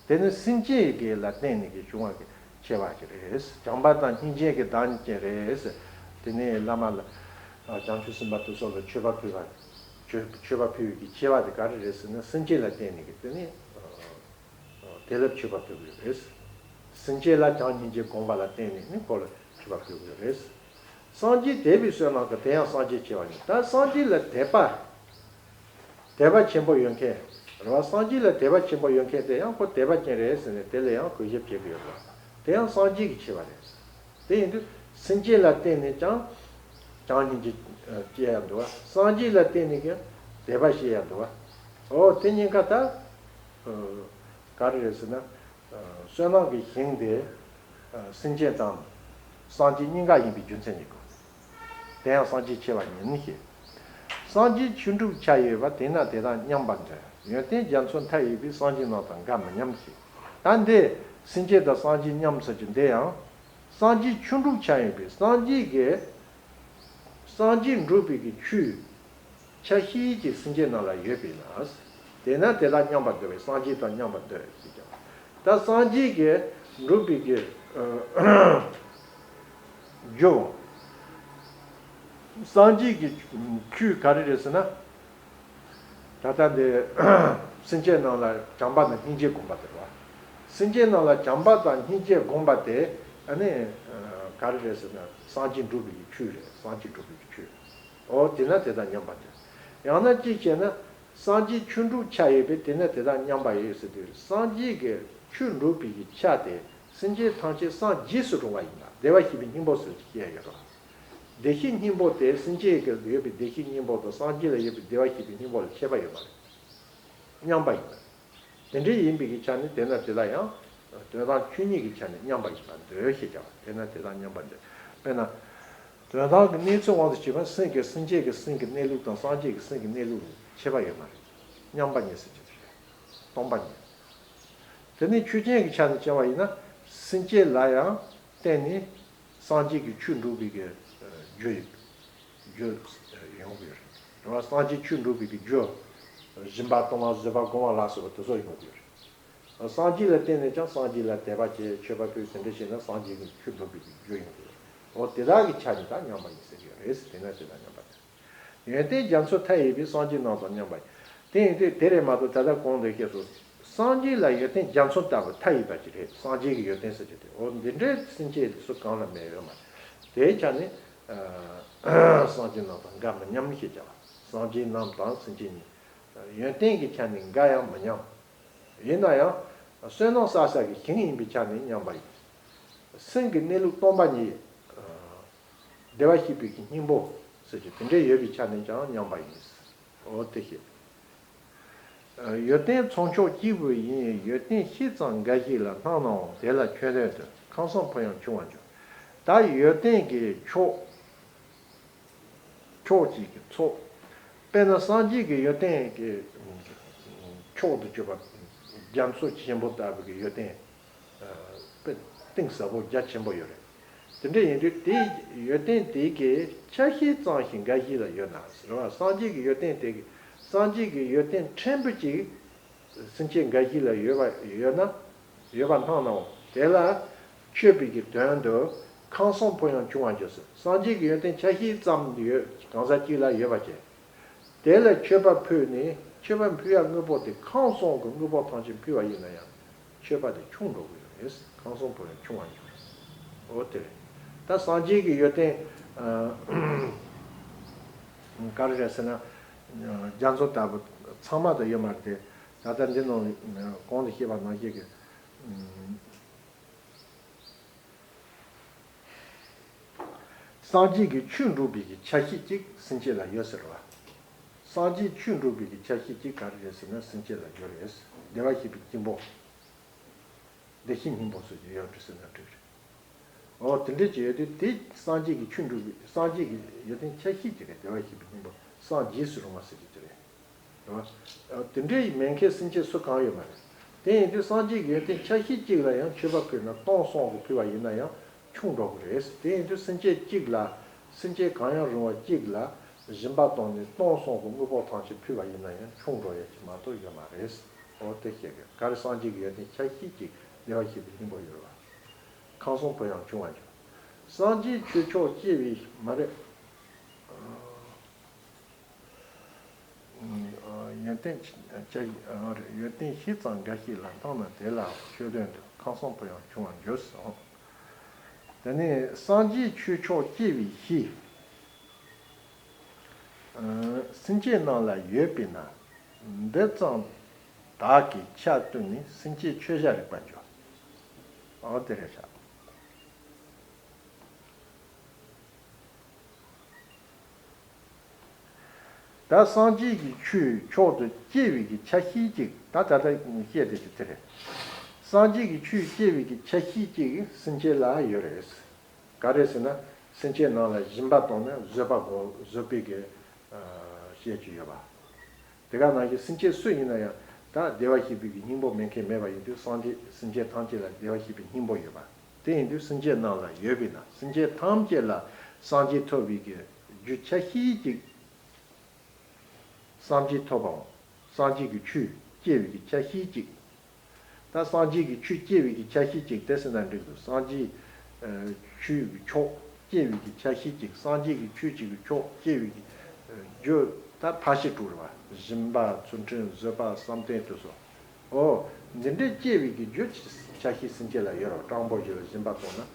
དེ་ནི་སེམས་བསྐྱེད་ཀྱི་ལ་བརྟེན་ནས་ཀྱི་བྱུང་བ་གི་ཆེ་བ་ཅིག་རེད། བྱམས་པ་དང་སྙིང་རྗེ་གི་བདག་ཉིད་ཅན་རེད། དེ་ནི་བླ་མ་ལ་བྱང་ཆུབ་སེམས་དཔའ་དེ་ཚོ་ལ་མཆོད་པ་ཕུལ་བ། མཆོད་མཆོད་པ་ཕུལ་བའི་གི་ཆེ་བ་དེ་ག་རེ་རེད་ཟེར་ན་སེམས་བསྐྱེད་ལ་བརྟེན་ནས་ཀྱི་དེ་ནི། དེ་ལ་མཆོད་པ་ཕུལ་དགོས་རེད། སེམས་བསྐྱེད་ལ་བྱམས་སྙིང་རྗེ་སྒོམ་པ་ལ་བརྟེན་ནས་ནི་ཁོ་ལ་མཆོད་པ་ཕུལ་དགོས་རེད། སངས་རྒྱས་དད་པའི་བསོད་ནམས་ཀྱི་དེ་ཡང་སངས་རྒྱས་ཆེ་བ་ཡིན། ད་སངས་རྒྱས་ལ་དད་པ། དད་པ་ཆེན་པོ་ཡོད་མཁན། རེད་བ། སངས་རྒྱས་ལ་དད་པ་ཆེན་པོ་ཡོད་མཁན་དེ་ཡང་ཁོ་དད་པ་ཅན་རེད་ཟེར་ནས་དེ་ལ་ཡང་གུས་ཞབས་བྱེད་ཀྱི་ཡོད་རེད་བ། དེ་ཡང་སངས་རྒྱས་ཀྱི་ཆེ་བ་རེད། དེ་ཡིན་དུས་སེམས་བསྐྱེད་ལ་བརྟེན་ནས་ཀྱང་བྱམས་སྙིང་རྗེ་སྐྱེ་ཡ་འདུག་བ། སངས་རྒྱས་ལ་བརྟེན་ནས་ཀྱང་དད་པ་སྐྱེ་ཡ་འདུག་བ། འོ་དེ་གཉིས་ཀ་ད། ག་རེ་རེད་ཟེར་ན། བསོད་ནམས་ཀྱི་ཞིང་དེ། སེམས་བསྐྱེད་དང་། སངས་རྒྱས་གཉིས་ཀ་ཡིན་པའི་རྒྱུ་མཚན་ཡིན་དགོས། དེ་ཡང་སངས་རྒྱས་ཆེ་བ་ཉིད་ནི་ཞེས། སངས་རྒྱས་ཆོས་འགྲུབ་ཆ་ཡོད་པ་དེས་ན་དེ་དག་མཉམ་པར་འདོད། ཡོན་ཏན་རྒྱ་མཚོ་མཐའ་ཡས་པའི་སངས་རྒྱས་རྣམས་དང་འགའ་མི་མཉམ་ཞེས། ད་འདི་སེམས་བསྐྱེད་དང་སངས་རྒྱས་མཉམ་ཟེར་གྱི་འདི་ཡང་། སངས་རྒྱས་ཆོས་འགྲུབ་ཆ་ཡོད་པའི་སངས་རྒྱས་ཀྱི། སངས་རྒྱས་འགྲུབ་པའི་གི་ཆོས། ཆ་ཤས་ཀྱི་སེམས་ཅན་རྣམས་ལ་ཡོད་པས་ན། དེས་ན་དེ་དག་མཉམ་པར་འདོད་པས་སངས་རྒྱས་དང་མཉམ་པར་འདོད་ཅེས་ཀྱང་། ད་སངས་རྒྱས་ཀྱི་འགྲུབ་པའི་གི་རྒྱུ། སངས་རྒྱས་ཀྱི་ཆོས་ག་རེ་རེད་ཟེར་ན། ད་ལྟ་འདི་སེམས་ཅན་རྣམས་ལ་བྱམས་པ་དང་སྙིང་རྗེ་སྒོམ་པ་དེ་རེད་བ། སེམས་ཅན་རྣམས་ལ་བྱམས་པ་དང་སྙིང་རྗེ་སྒོམ་པ་དེ་ཨ་ནི་ག་རེ་རེད་ཟེར་ན་སངས་རྒྱས་འགྲུབ་པའི་གི་ཆོས་རེད། སངས་རྒྱས་འགྲུབ་པའི་གི་ཆོས། འོ་དེས་ན་དེ་དག་མཉམ་པར་འདོད། ཡང་ན་གཅིག་བྱས་ན། སངས་རྒྱས་ཆོས་འགྲུབ་ཆ་ཡོད་པས་དེས་ན་དེ་དག་མཉམ་པར་ཡོད་ཟེར་དུས་སངས་རྒྱས་ཀྱི་ཆོས་འགྲུབ་པའི་གི་ཆ་དེ་སེམས་ཅན་ཐམས་ཅད་སངས་རྒྱས་སུ་འགྲོ་བ་ཡིན་ལ་བདེ་བར་གཤེགས་པའི་སྙིང་པོ་ཟེར་བཤད་ཡོད་རེད། བདེ་གཤེགས་སྙིང་པོ་དེ་སེམས་ཅན་གྱི་ཡོད་པའི་བདེ་གཤེགས་སྙིང་པོ་དང་སངས་རྒྱས་ལ་ཡོད་པའི་བདེ་བར་གཤེགས་པའི་སྙིང་པོ་ལ་ཁྱད་པར་ཡོད་མ་རེད། མཉམ་པ་ཡིན། དེ་འདྲ་ཡིན་པའི་གི་ཆ་ནས་དེ་ན་དེ་ལ་ཡང་དོན་དམ་ཆོས་ཉིད་ཀྱི་ཆ་ནས་མཉམ་པ་ཡིན་པར་འདོད་ཞེས་བྱ་བ་དེ་ན་དེ་དག་མཉམ་པར་འདོད། དཔེར་ན། དོན་དམ་གྱི་གནས་ཚུལ་དབང་དུ་བྱས་པ་སེམས་ཀྱི་སེམས་བསྐྱེད་ཀྱི་སེམས་ཀྱི་གནས་ལུགས་དང་སངས་རྒྱས་ཀྱི་སེམས་ཀྱི་གནས་ལུགས་ཁྱད་པར་ཡོད་མ་རེད། མཉམ་པ་ཉིད་ཟེར་གྱི་རེད། སྟོང་པ་ཉིད། དེ་ནས་ཆོས་ཅན་གྱི་ཆ་ནས་བྱ་བ་ཡིན་ན་སེམས་བསྐྱེད་ལ་ཡང་བརྟེན་ནས་སངས་རྒྱས་ཀྱི་ཆོས་འགྲུབ་པའི་གི་རྒྱུ་ཡིན། རྒྱུ་ཡོང་གི་ཡོད་རེད། རེད་བ། སངས་རྒྱས་ཆོས་འགྲུབ་པའི་གི་རྒྱུ། སྦྱིན་པ་གཏོང་བ་བཟོད་པ་སྒོམ་པ་ལ་སོགས་པ་དེ་ཚོ་ཡོང་གི་ཡོད་རེད། སངས་རྒྱས་ལ་བརྟེན་ནས་ཀྱང་སངས་རྒྱས་ལ་དད་པ་བྱེད་མཆོད་པ་ཕུལ་དེ་འདྲ་བྱས་ན་སངས་རྒྱས་ཀྱི་ཆོས་འགྲུབ་པའི་གི་རྒྱུ་ཡོང་གི་ཡོད་རེད། འོ་དེ་དག་གི་ཆ་ནས་ད་མཉམ་པ་ཡིན་ཟེར་གྱི་ཡོད་རེད། དེ་ན་དེ་དག་མཉམ་པ་ཡིན། ཡོན་ཏན་རྒྱ་མཚོ་མཐའ་ཡས་པའི་སངས་རྒྱས་རྣམས་དང་མཉམ་པ་ཡིན། དེ་ཡིན་དུས་དེ་རེད་མ་གཏོགས་ད་ལྟ་གོང་དུ་བཤད་སོང་། སངས་རྒྱས་ལ་ཡོན་ཏན་རྒྱ་མཚོ་ལྟ་བུ་མཐའ་ཡས་པ་ཅིག་རེད། སངས་རྒྱས་ཀྱི་ཡོན་ཏན་ཟེར་གྱི་དེ་འོ་འདི་འདྲའི་སེམས་བསྐྱེད་སུ་གང་ལ་མེད་ཡོད་མ་རེད། དེའི་ཆ་ནས་སངས་རྒྱས་རྣམས་དང་འགའ་མི་མཉམ་ཞེས་བྱ་བ། སངས་རྒྱས་རྣམས་དང་སེམས་ཅན་གཉིས། ཡོན་ཏན་གྱི་ཆ་ནས་འགའ་ཡང་མི་མཉམ། ཡིན་ན་ཡང་ བསོད་ནམས་བསགས་བསགས་ཀྱི་ཞིང་ཡིན་པའི་ཆ་ནས་མཉམ་པ་ཡིན། སེམས་ཀྱི་གནས་ལུགས་སྟོང་པ་ཉིད། བདེ་བར་གཤེགས་པའི་གི་སྙིང་པོ་ཟེར་གྱི་དེ་འདྲའི་ཡོད་པའི་ཆ་ནས་ཀྱང་མཉམ་པ་ཡིན། འོ་དེ་བཤད། ཡོན་ཏན་ཚོགས་མཆོག་སྐྱེས་བུ་ཡིན། ཡོན་ཏན་ཤེས་ཙམ་འགའ་ཞིག་ལ་སྣང་ནའང་། དེ་ལ་ཆོས་དོན་དུ་ཁམས་གསུམ་ཕུན་ཡང་ཆུང་བར་འགྱུར། ད་ཡོན་ཏན་གྱི་མཆོག་མཆོག་གཅིག་གི་ཚོགས། དཔེར་ན་སངས་རྒྱས་ཀྱི་ཡོན་ཏན་གྱི་མཆོག་ཏུ་གྱུར་པ་རྒྱ་མཚོ་ཆེན་པོ་ལྟ་བུ་གི་ཡོན་ཏན་དཔེ་གཏིང་ཟབ་པོ་རྒྱ་ཆེན་པོ་ཡོད་རེད། དེ་འདྲ་ཡིན་དུས་དེའི་ཡོན་ཏན་དེ་གའི་ཆ་ཤས་ཙམ་ཞིག་འགའ་ཞིག་ལ་ཡོད་ན་ཟེར་བ། སངས་རྒྱས་ཀྱི་ཡོན་ཏན་དེ་གའི་སངས་རྒྱས་ཀྱི་ཡོན་ཏན་ཕྲན་བུ་གཅིག་སེམས་ཅན་འགའ་ཞིག་ལ་ཡོད་པ་ཡོད་ན། ཡོད་པ་སྣང་ནའང་དེ་ལ་མཆོད་པའི་གི་དོན་དུ་ཁམས་གསུམ་ཕུན་ཡང་ཆུང་བར་འགྱུར་ཟེར། སངས་རྒྱས་ཀྱི་ཡོན་ཏན་ཆ་ཤས་ཙམ་ཡོད་གང་ཟག་གཅིག་ལ་ཡོད་པ་བྱས། དེ་ལ་མཆོད་པ་ཕུལ་ནས། མཆོད་པ་ཕུལ་ཡ་དངོས་པོ་དེ་ཁམས་གསུམ་གྱི་དངོས་པོ་ཐམས་ཅད་ཕུལ་བ་ཡིན་ན་ཡང་མཆོད་པ་དེ་ཆུང་འགྲོ་གི་ཡོད་རེད། ཁམས་གསུམ་ཕུན་ཡང་ཆུང་བར་འགྱུར། འོ་དེ་རེད། ད་སངས་རྒྱས་ཀྱི་ཡོན་ཏན་ག་རེ་རེད་ཟེར་ན། རྒྱ་མཚོ་ལྟ་བུ་ཚང་མ་དུ་ཡོད་མ་རེད་དེ། ད་ལྟ་འདི་ནང་གོང་དུ་བཤད་པ་ནང་བཞིན་གྱི། སངས་རྒྱས་ཀྱི་ཆོས་སྒྲུབ་པའི་གི་ཆ་ཤས་གཅིག་སེམས་ཅན་ལ་ཡོད་ཟེར་བ། སངས་རྒྱས་ཆོས་སྒྲུབ་པའི་གི་ཆ་ཤས་གཅིག་ག་རེ་རེད་ཟེར་ན་སེམས་ཅན་ལ་ཡོད་རེད། བདེ་བར་གཤེགས་པའི་སྙིང་པོ། བདེ་གཤེགས་སྙིང་པོ་ཟེར་གྱི་ཡོད་རེད་ཟེར་ན་འགྲིག་རེད། འོ་དེ་འདྲ་ཅིག་ཡོད་དུས་དེ་སངས་རྒྱས་ཀྱི་ཆོས་སྒྲུབ་པའི་སངས་རྒྱས་ཀྱི་ཡོན་ཏན་ཆ་ཤས་གཅིག་རེད། བདེ་བར་གཤེགས་པའི་སྙིང་པོ་སངས་རྒྱས་སུ་རུང་བ་ཟེར་གྱི་དེ་རེད། རེད་བ། དེ་འདྲའི་མེད་མཁན་སེམས་ཅན་སུ་གང་ཡོད་མ་རེད། དེ་ཡིན་དུས་སངས་རྒྱས་ཀྱི་ཡོན་ཏན་ཆ་ཤས་གཅིག་ལ་ཡང་མཆོད་པ་ཕུལ་ན་སྟོང་གསུམ་གྱིས་ཕུལ་བ་ཡིན་ན་ཡང་ཆུང་འགྲོ་གི་རེད། དེ་ཡིན་དུས་སེམས་ཅན་གཅིག་ལ། སེམས་ཅན་གང་ཡང་རུང་བ་གཅིག་ལ་སྦྱིན་པ་བཏང་ནས་སྟོང་གསུམ་གྱི་དངོས་པོ་ཐམས་ཅད་ཕུལ་བ་ཡིན་ན་ཡང་ཆུང་འགྲོ་ཡ་གཅིག་མ་གཏོགས་ཡོད་མ་རེད། འོ་དེ་བཤད་གི། ག་རེ་སངས་རྒྱས་ཀྱི་ཡོན་ཏན་ཆ་ཤས་གཅིག་བདེ་བར་གཤེགས་པའི་སྙིང་པོ་ཡོད་རེད་བ། ཁམས་གསུམ་ཕུན་ཡང་ཆུང་བར་འགྱུར། སངས་རྒྱས་ཆོས་མཆོག་སྐྱེ་བའི་མ་རེད། ཡོན་ཏན་ཡོན་ཏན་ཤེས་ཙམ་འགའ་ཞིག་ལ་སྣང་ན། དེ་ལ་ཆོས་དོན་དུ་ཁམས་གསུམ་ཕུན་ཡང་ཆུང་བར་འགྱུར་གསུངས། དེ་ནས་སངས་རྒྱས་ཆོས་མཆོག་སྐྱེ་བའི་གཞི། སེམས་ཅན་རྣམས་ལ་ཡོད་པས་ན། འདི་ཙམ་དག་གིས་ཆ་བསྟུན་ནས། སེམས་ཅན་མཆོད་བྱར་རིག་པར་འགྱུར། འོ་དེ་རེད་ཤག། ད་སངས་རྒྱས་ཀྱི་ཆོས་མཆོག་ཏུ་སྐྱེ་བའི་གི་ཆ་ཤས་གཅིག། ད་ད་ལྟ་བཤད་དེ་དེ་རེད། སངས་རྒྱས་ཀྱི་ཆོས་སྐྱེ་བའི་གི་ཆ་ཤས་གཅིག་སེམས་ཅན་ལ་ཡོད་རེད། ག་རེ་ཟེར་ན། སེམས་ཅན་རྣམས་ལ་སྦྱིན་པ་བཏང་ན་བཟོད་པ་དགོས། བཟོད་པའི་གི་བཤད་ཀྱི་ཡོད་པ། དེ་ག་ནང་བཞིན་སེམས་ཅན་སུ་ཡིན་ན་ཡང་ད་བདེ་བར་གཤེགས་པའི་གི་སྙིང་པོ་མེད་མཁན་མེད་པ་ཡིན་དུས་སངས་རྒྱས་སེམས་ཅན་ཐམས་ཅད་ལ་བདེ་བར་གཤེགས་པའི་སྙིང་པོ་ཡོད་པ། དེ་ཡིན་དུས་སེམས་ཅན་རྣམས་ལ་ཡོད་པས་ན། སེམས་ཅན་ཐམས་ཅད་ལ་སངས་རྒྱས་ཐོབ་པའི་གི་རྒྱུ་ཆ་ཤས་གཅིག། སངས་རྒྱས་ཐོབ་པའམ། སངས་རྒྱས་ཀྱི་ཆོས་སྐྱེ་བའི་གི་ཆ་ཤས་གཅིག། ད་སངས་རྒྱས་ཀྱི་ཆོས་སྐྱེ་བའི་གི་ཆ་ཤས་གཅིག་དེ་ཟེར་ན་འགྲིག་འདུག། སངས་རྒྱས་ཆོས་ཀྱི་མཆོག་སྐྱེ་བའི་གི་ཆ་ཤས་གཅིག། སངས་རྒྱས་ཀྱི་ཆོས་གཅིག་གི་མཆོག་སྐྱེ་བའི་གི་རྒྱུ་ད་ཕར་བཤད་དྲུག་རེད་བ། སྦྱིན་པ། ཚུལ་ཁྲིམས། བཟོད་པ། བསམ་གཏན་དེ་ཚོ། འོ། འདི་འདྲའི་སྐྱེ་བའི་གི་རྒྱུ་ཆ་ཤས་སེམས་ཅན་ལ་ཡོད་རེད་བ། སྤྲང་པོ་ཞིག་ལ་སྦྱིན་པ་བཏང་ན་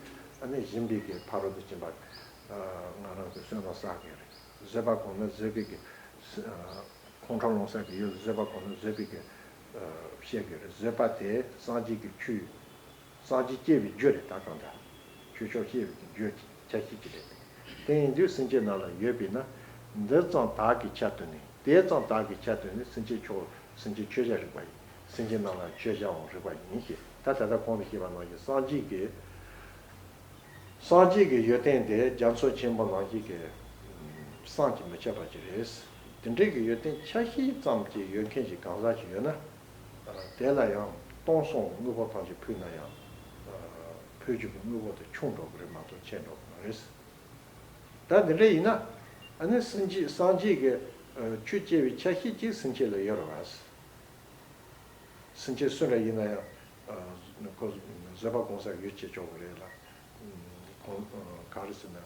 ཨ་ནི་སྦྱིན་པའི་གི་ཕ་རོལ་ཏུ་ཕྱིན་པ་ང་རང་གི་བསོད་ནམས་བསགས་ཀྱི་རེད། བཟོད་པ་བསྒོམས་ན་བཟོད་པའི་གི་ཁོང་ཁྲོ་སློང་ས་གི་ཡོད། བཟོད་པ་བསྒོམས་ན་བཟོད་པའི་གི་བཤད་ཀྱི་རེད། བཟོད་པ་དེ་སངས་རྒྱས་ཀྱི་ཆོས། སངས་རྒྱས་སྐྱེ་བའི་རྒྱུ་རེད། ད་གང་ལྟར་ཆོས་མཆོག་སྐྱེ་བའི་རྒྱུ་ཆ་ཤས་ཅིག་རེད། དེ་ཡིན་དུས་སེམས་ཅན་རྣམས་ལ་ཡོད་པས་ན། འདི་ཙམ་དག་གིས་ཆ་བསྟན་ནས། དེ་ཙམ་དག་གིས་ཆ་བསྟན་ནས་སེམས་ཅན་མཆོག་སེམས་ཅན་མཆོད་བྱར་རིག་པ་ཡིན། སེམས་ཅན་རྣམས་ལ་མཆོད་བྱའང་རིག་པ་ཡིན་ཞེས། ད་ད་ལྟ་གོང་དུ་བཤད་པ་ནང་བཞིན་སངས་རྒྱས་ཀྱི་སངས་རྒྱས་ཀྱི་ཡོན་ཏན་དེ་རྒྱ་མཚོ་ཆེན་པོ་ནང་བཞིན་གྱི་བསམ་གྱིས་མི་ཁྱབ་པ་ཅིག་རེད། དེ་འདྲའི་གི་ཡོན་ཏན་ཆ་ཤས་ཙམ་ཅིག་ཡོད་མཁན་ཞིག་གང་ཟག་ཅིག་ཡོད་ན། དེ་ལ་ཡང་སྟོང་གསུམ་དངོས་པོ་ཐམས་ཅད་ཕུལ་ན་ཡང་། ཕུལ་རྒྱུ་གི་དངོས་པོ་དེ་ཆུང་འགྲོ་གི་རེད་མ་གཏོགས་ཆེ་འགྲོ་གི་མ་རེད། ད་འདི་འདྲ་ཡིན་ན། ཨ་ནི་སེམས་ཅན་སངས་རྒྱས་ཀྱི་ཆོས་སྐྱེ་བའི་ཆ་ཤས་ཅིག་སེམས་ཅན་ལ་ཡོད་རེད་བ། སེམས་ཅན་སུ་འདྲ་ཡིན་ན་ཡང་། ཁོ་བཟོད་པ་སྒོམ་ས་ཡོད་ཅེས་ཆོག་གི་རེད་ལ། གང་ག་རེ་ཟེར་ན།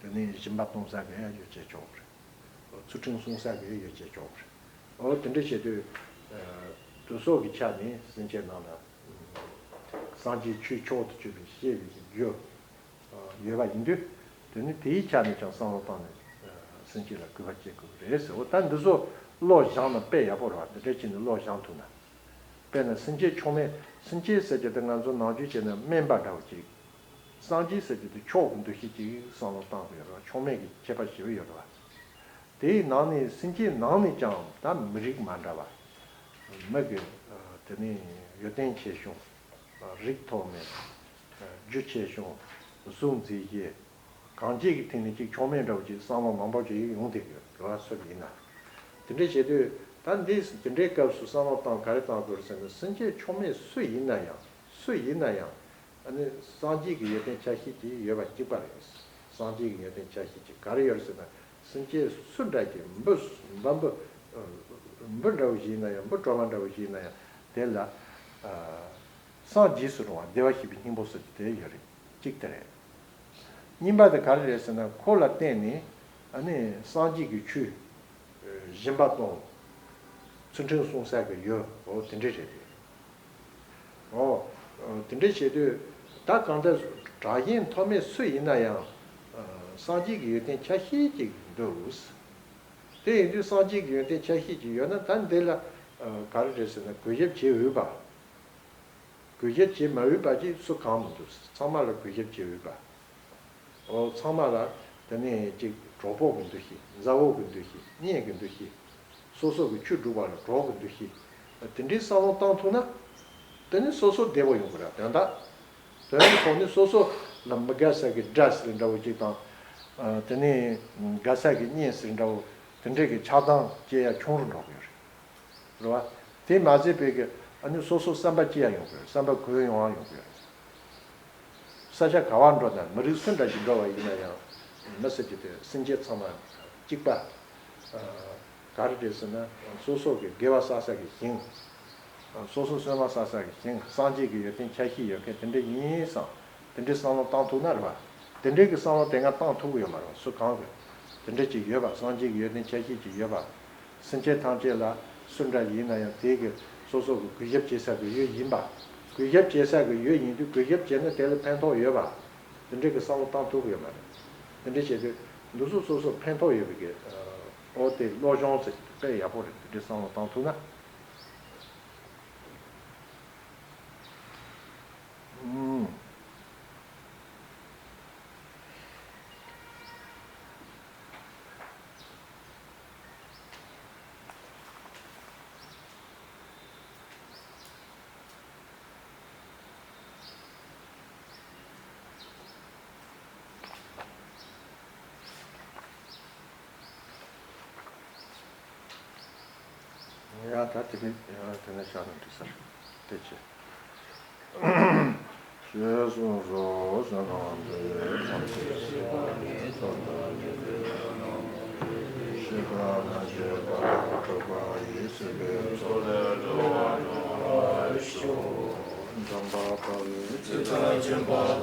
དེ་ནས་སྦྱིན་པ་གཏོང་ས་གི་ཡང་ཡོད་ཅེས་ཆོག་གི་རེད། ཚུལ་ཁྲིམས་སྲུང་ས་གི་ཡང་ཡོད་ཅེས་ཆོག་གི་རེད། འོ་དེ་འདྲ་བྱེད་དུས། དེ་སོགས་ཀྱི་ཆ་ནས་སེམས་ཅན་རྣམས་ལ། སངས་རྒྱས་ཆོས་མཆོག་ཏུ་གྱུར་པའི་སྐྱེ་བའི་རྒྱུ། ཡོད་པ་ཡིན་དུས། དེ་ནི་དེའི་ཆ་ནས་ཀྱང་བསམ་བློ་བཏང་ནས། སེམས་ཅན་ལ་གུས་པ་བསྐྱེད་དགོས་ཀྱི་རེད་ཟེར། འོ་ད་འདི་ཚོ་བློ་སྦྱངས་ན་དཔེ་ཡག་པོ་རེད་བ། འདི་འདྲ་བྱས་ནས་བློ་སྦྱངས་ཐུབ་ན། དཔེར་ན་སེམས་ཅན་མཆོག་དམན། སེམས་ཅན་ཟེར་གྱི་དེ་ང་ཚོ་ནམ་རྒྱུན་བྱས་ན་དམན་པ་འདྲ་བོ་ཅིག་སངས་རྒྱས་ཟེར་གྱི་དེ་མཆོག་གི་འདུ་ཤེས་ཅིག་བསམ་བློ་བཏང་དགོས་ཡོད་རེད་བ། མཆོག་དམན་གྱི་ཁྱད་པར་ཞེ་པོ་ཡོད་རེད་བ། དེའི་ནང་ནས་སེམས་ཅན་ནང་ནས་ཀྱང་ད་མི་རིགས་མ་འདྲ་བ། མི་གི་དེ་ནས་ཡོན་ཏན་ཆེ་ཆུང་། རིགས་མཐོ་དམན། རྒྱུ་ཆེ་ཆུང་། གཟུགས་མཛེས་ཡོད། གང་ཅིའི་ཐད་ནས་ཅིག་མཆོག་དམན་འདྲ་བོ་ཅིག་བསམ་བློ་མང་པོ་ཅིག་ཡོང་བསྡད་ཀྱི་ཡོད་རེད་བ། སུ་ཡིན་ན། དེ་འདྲ་བྱེད་དུས་ད་འདི་དེ་འདྲའི་སྐབས་སུ་བསམ་བློ་བཏང་ག་རེ་བཏང་དགོས་རེད་ཟེར་ན། སེམས་ཅན་མཆོག་དམན་སུ་ཡིན་ན་ཡང་། སུ་ཡིན་ན་ཡང་། ཨ་ནི་སངས་རྒྱས་ཀྱི་ཡོན་ཏན་ཆ་ཤས་ཅིག་ཡོད་པ་གཅིག་པ་རེད། སངས་རྒྱས་ཀྱི་ཡོན་ཏན་ཆ་ཤས་ཅིག་ག་རེ་ཡོད་རེད་ཟེར་ན། སེམས་ཅན་སུ་འདྲ་ཅིག་འབུ་འབུ་འབུ་འབུ་འདྲ་བོ་ཞིག་ཡིན་ན་ཡང་། འབུ་གྲོག་མ་འདྲ་བོ་ཞིག་ཡིན་ན་ཡང་། དེ་ལ་ཨ་སངས་རྒྱས་སུ་འགྲོ་བ་བདེ་བར་གཤེགས་པའི་སྙིང་པོ་ཟེར་གྱི་དེ་ཡོད་རེད། གཅིག་དེ་རེད། གཉིས་པ་དེ་ག་རེ་རེད་ཟེར་ན། ཁོ་ལ་བརྟེན་ནས་ཨ་ནི་སངས་རྒྱས་ཀྱི་ཆོས་སྦྱིན་པ་གཏོང་། ཚུལ་ཁྲིམས་སྲུང་ས་གི་ཡོད། འོ་དེ་འདྲ་རེད་དེ། འོ། དེ་འདྲ་བྱེད་དུས་ད་གང་ལྟར་དྲག་ཞན་མཐོ་དམན་སུ་ཡིན་ན་ཡང་། སངས་རྒྱས་ཀྱི་ཡོན་ཏན་ཆ་ཤས་ཅིག་འདུག་དེ་ཡིན་དུས་སངས་རྒྱས་ཀྱི་ཡོན་ཏན་ཆ་ཤས་ཅིག་ཡོད་ན། ད་འདི་ལ་ག་རེ་རེད་ཟེར་ན། གུས་ཞབས་བྱེད་འོས་པ། གུས་ཞབས་བྱེད་མ་འོས་པ་ཅིག་སུ་གང་མི་འདུག་ཚང་མ་ལ་གུས་ཞབས་བྱེད་འོས་པ། འོ་ཚང་མ་ལ་དེ་ནས་ཅིག་གྲོགས་པོ་གི་འདུ་ཤེས། མཛའ་བོ་གི་འདུ་ཤེས། གཉེན་གི་འདུ་ཤེས། སོ་སོ་གི་ཆོས་སྒྲུབ་པ་ལ་གྲོགས་གི་འདུ་ཤེས། དེ་འདྲའི་བསམ་བློ་བཏང་ཐུབ་ན། དེ་ནི་སོ་སོ་བདེ་པོ་ཡོང་གི་རེད། དོན་དག་དོན་དག་ཐོག་ནས་སོ་སོ་ལ་མི་དགའ་ས་གི་དགྲ་ཟེར་འདྲ་བོ་ཅིག་དང་། དེ་ནས་དགའ་ས་གི་གཉེན་ཟེར་འདྲ་བོ། དེ་འདྲའི་གི་ཆགས་སྡང་སྐྱེ་ཡ་ཆུང་རུ་འགྲོ་གི་ཡོད་རེད། རེད་བ། དེ་མ་ཟད་པའི་གི་ཨ་ནི་སོ་སོ་བསམ་པ་སྐྱེ་ཡ་ཡོང་གི་ཡོད། བསམ་པ་གུ་ཡངས་ཡོང་གི་ཡོད། ས་ཆ་ག་བར་འགྲོ་ན། མི་རིགས་སུ་འདྲ་ཞིག་འགྲོ་བ་ཡིན་ན་ཡང་། མི་ཟེར་གྱི་དེ་སེམས་ཅན་ཚང་མ་གཅིག་པ། ག་རེ་རེད་ཟེར་ན། སོ་སོ་གི་དགེ་བ་བསགས་ས་གི་ཞིང་། སོ་སོ་བསོད་ནམས་བསགས་ས་གི་ཞིང་། སངས་རྒྱས་ཀྱི་ཡོན་ཏན་ཆ་ཤས་ཡོད་མཁན་དེ་འདྲ་ཡིན་བསམ། དེ་འདྲའི་བསམ་བློ་བཏང་ཐུབ་ན་རེད་བ། དེ་འདྲའི་གི་བསམ་བློ་དེ་སྔ་བཏང་ཐུབ་ཀྱི་ཡོད་མ་རེད་བ། སུ་གང་གི་དེ་འདྲ་ཅིག་ཡོད་པ། སངས་རྒྱས་ཀྱི་ཡོན་ཏན་ཆ་ཤས་ཅིག་ཡོད་པ། སེམས་ཅན་ཐམས་ཅད་ལ་སུ་འདྲ་ཡིན་ན་ཡང་དེ་གི་སོ་སོ་གི་གུས་ཞབས་བྱེད་ས་གི་ཡུལ་ཡིན་པ། གུས་ཞབས་བྱེད་ས་གི་ཡུལ་ཡིན་དུས་གུས་ཞབས་བྱས་ན་དེ་ལ་ཕན་ཐོགས་ཡོད་པ། དེ་འདྲའི་གི་བསམ་བློ་བཏང་ཐུབ་ཀྱི་ཡོད་མ་རེད། དེ་འདྲ་བྱས་དུས་འདི་ཚོ་སོ་སོ་ཕན་ཐོགས་ཡོད་པའི་གི། འོ་དེ་བློ་སྦྱོང་ཟེར་དཔེ་ཡག་པོ་རེད། དེ་འདྲའི་བསམ་བློ་བཏང་ཐུབ་ན། ཨུམ། ཡ་ད་དེ་ནི་ཡ་དེ་ནས་བཞག་ན་འགྲིག་ས་རེད། དེ་བྱས། ཞེས་གསུངས་སོ། ཞེས་གསུངས་སོ། ཤེས་པ་མ་བྱས་པ་འཕྲོག་པ་ཡིས། སྲིད་པའི་མཚོ་ལས་སྒྲོལ་བ་ཡོང་བར་ཤོག་འཇམ་དཔལ་དཔའ་བོས་ཇི་ལྟར་མཁྱེན་པ་དང་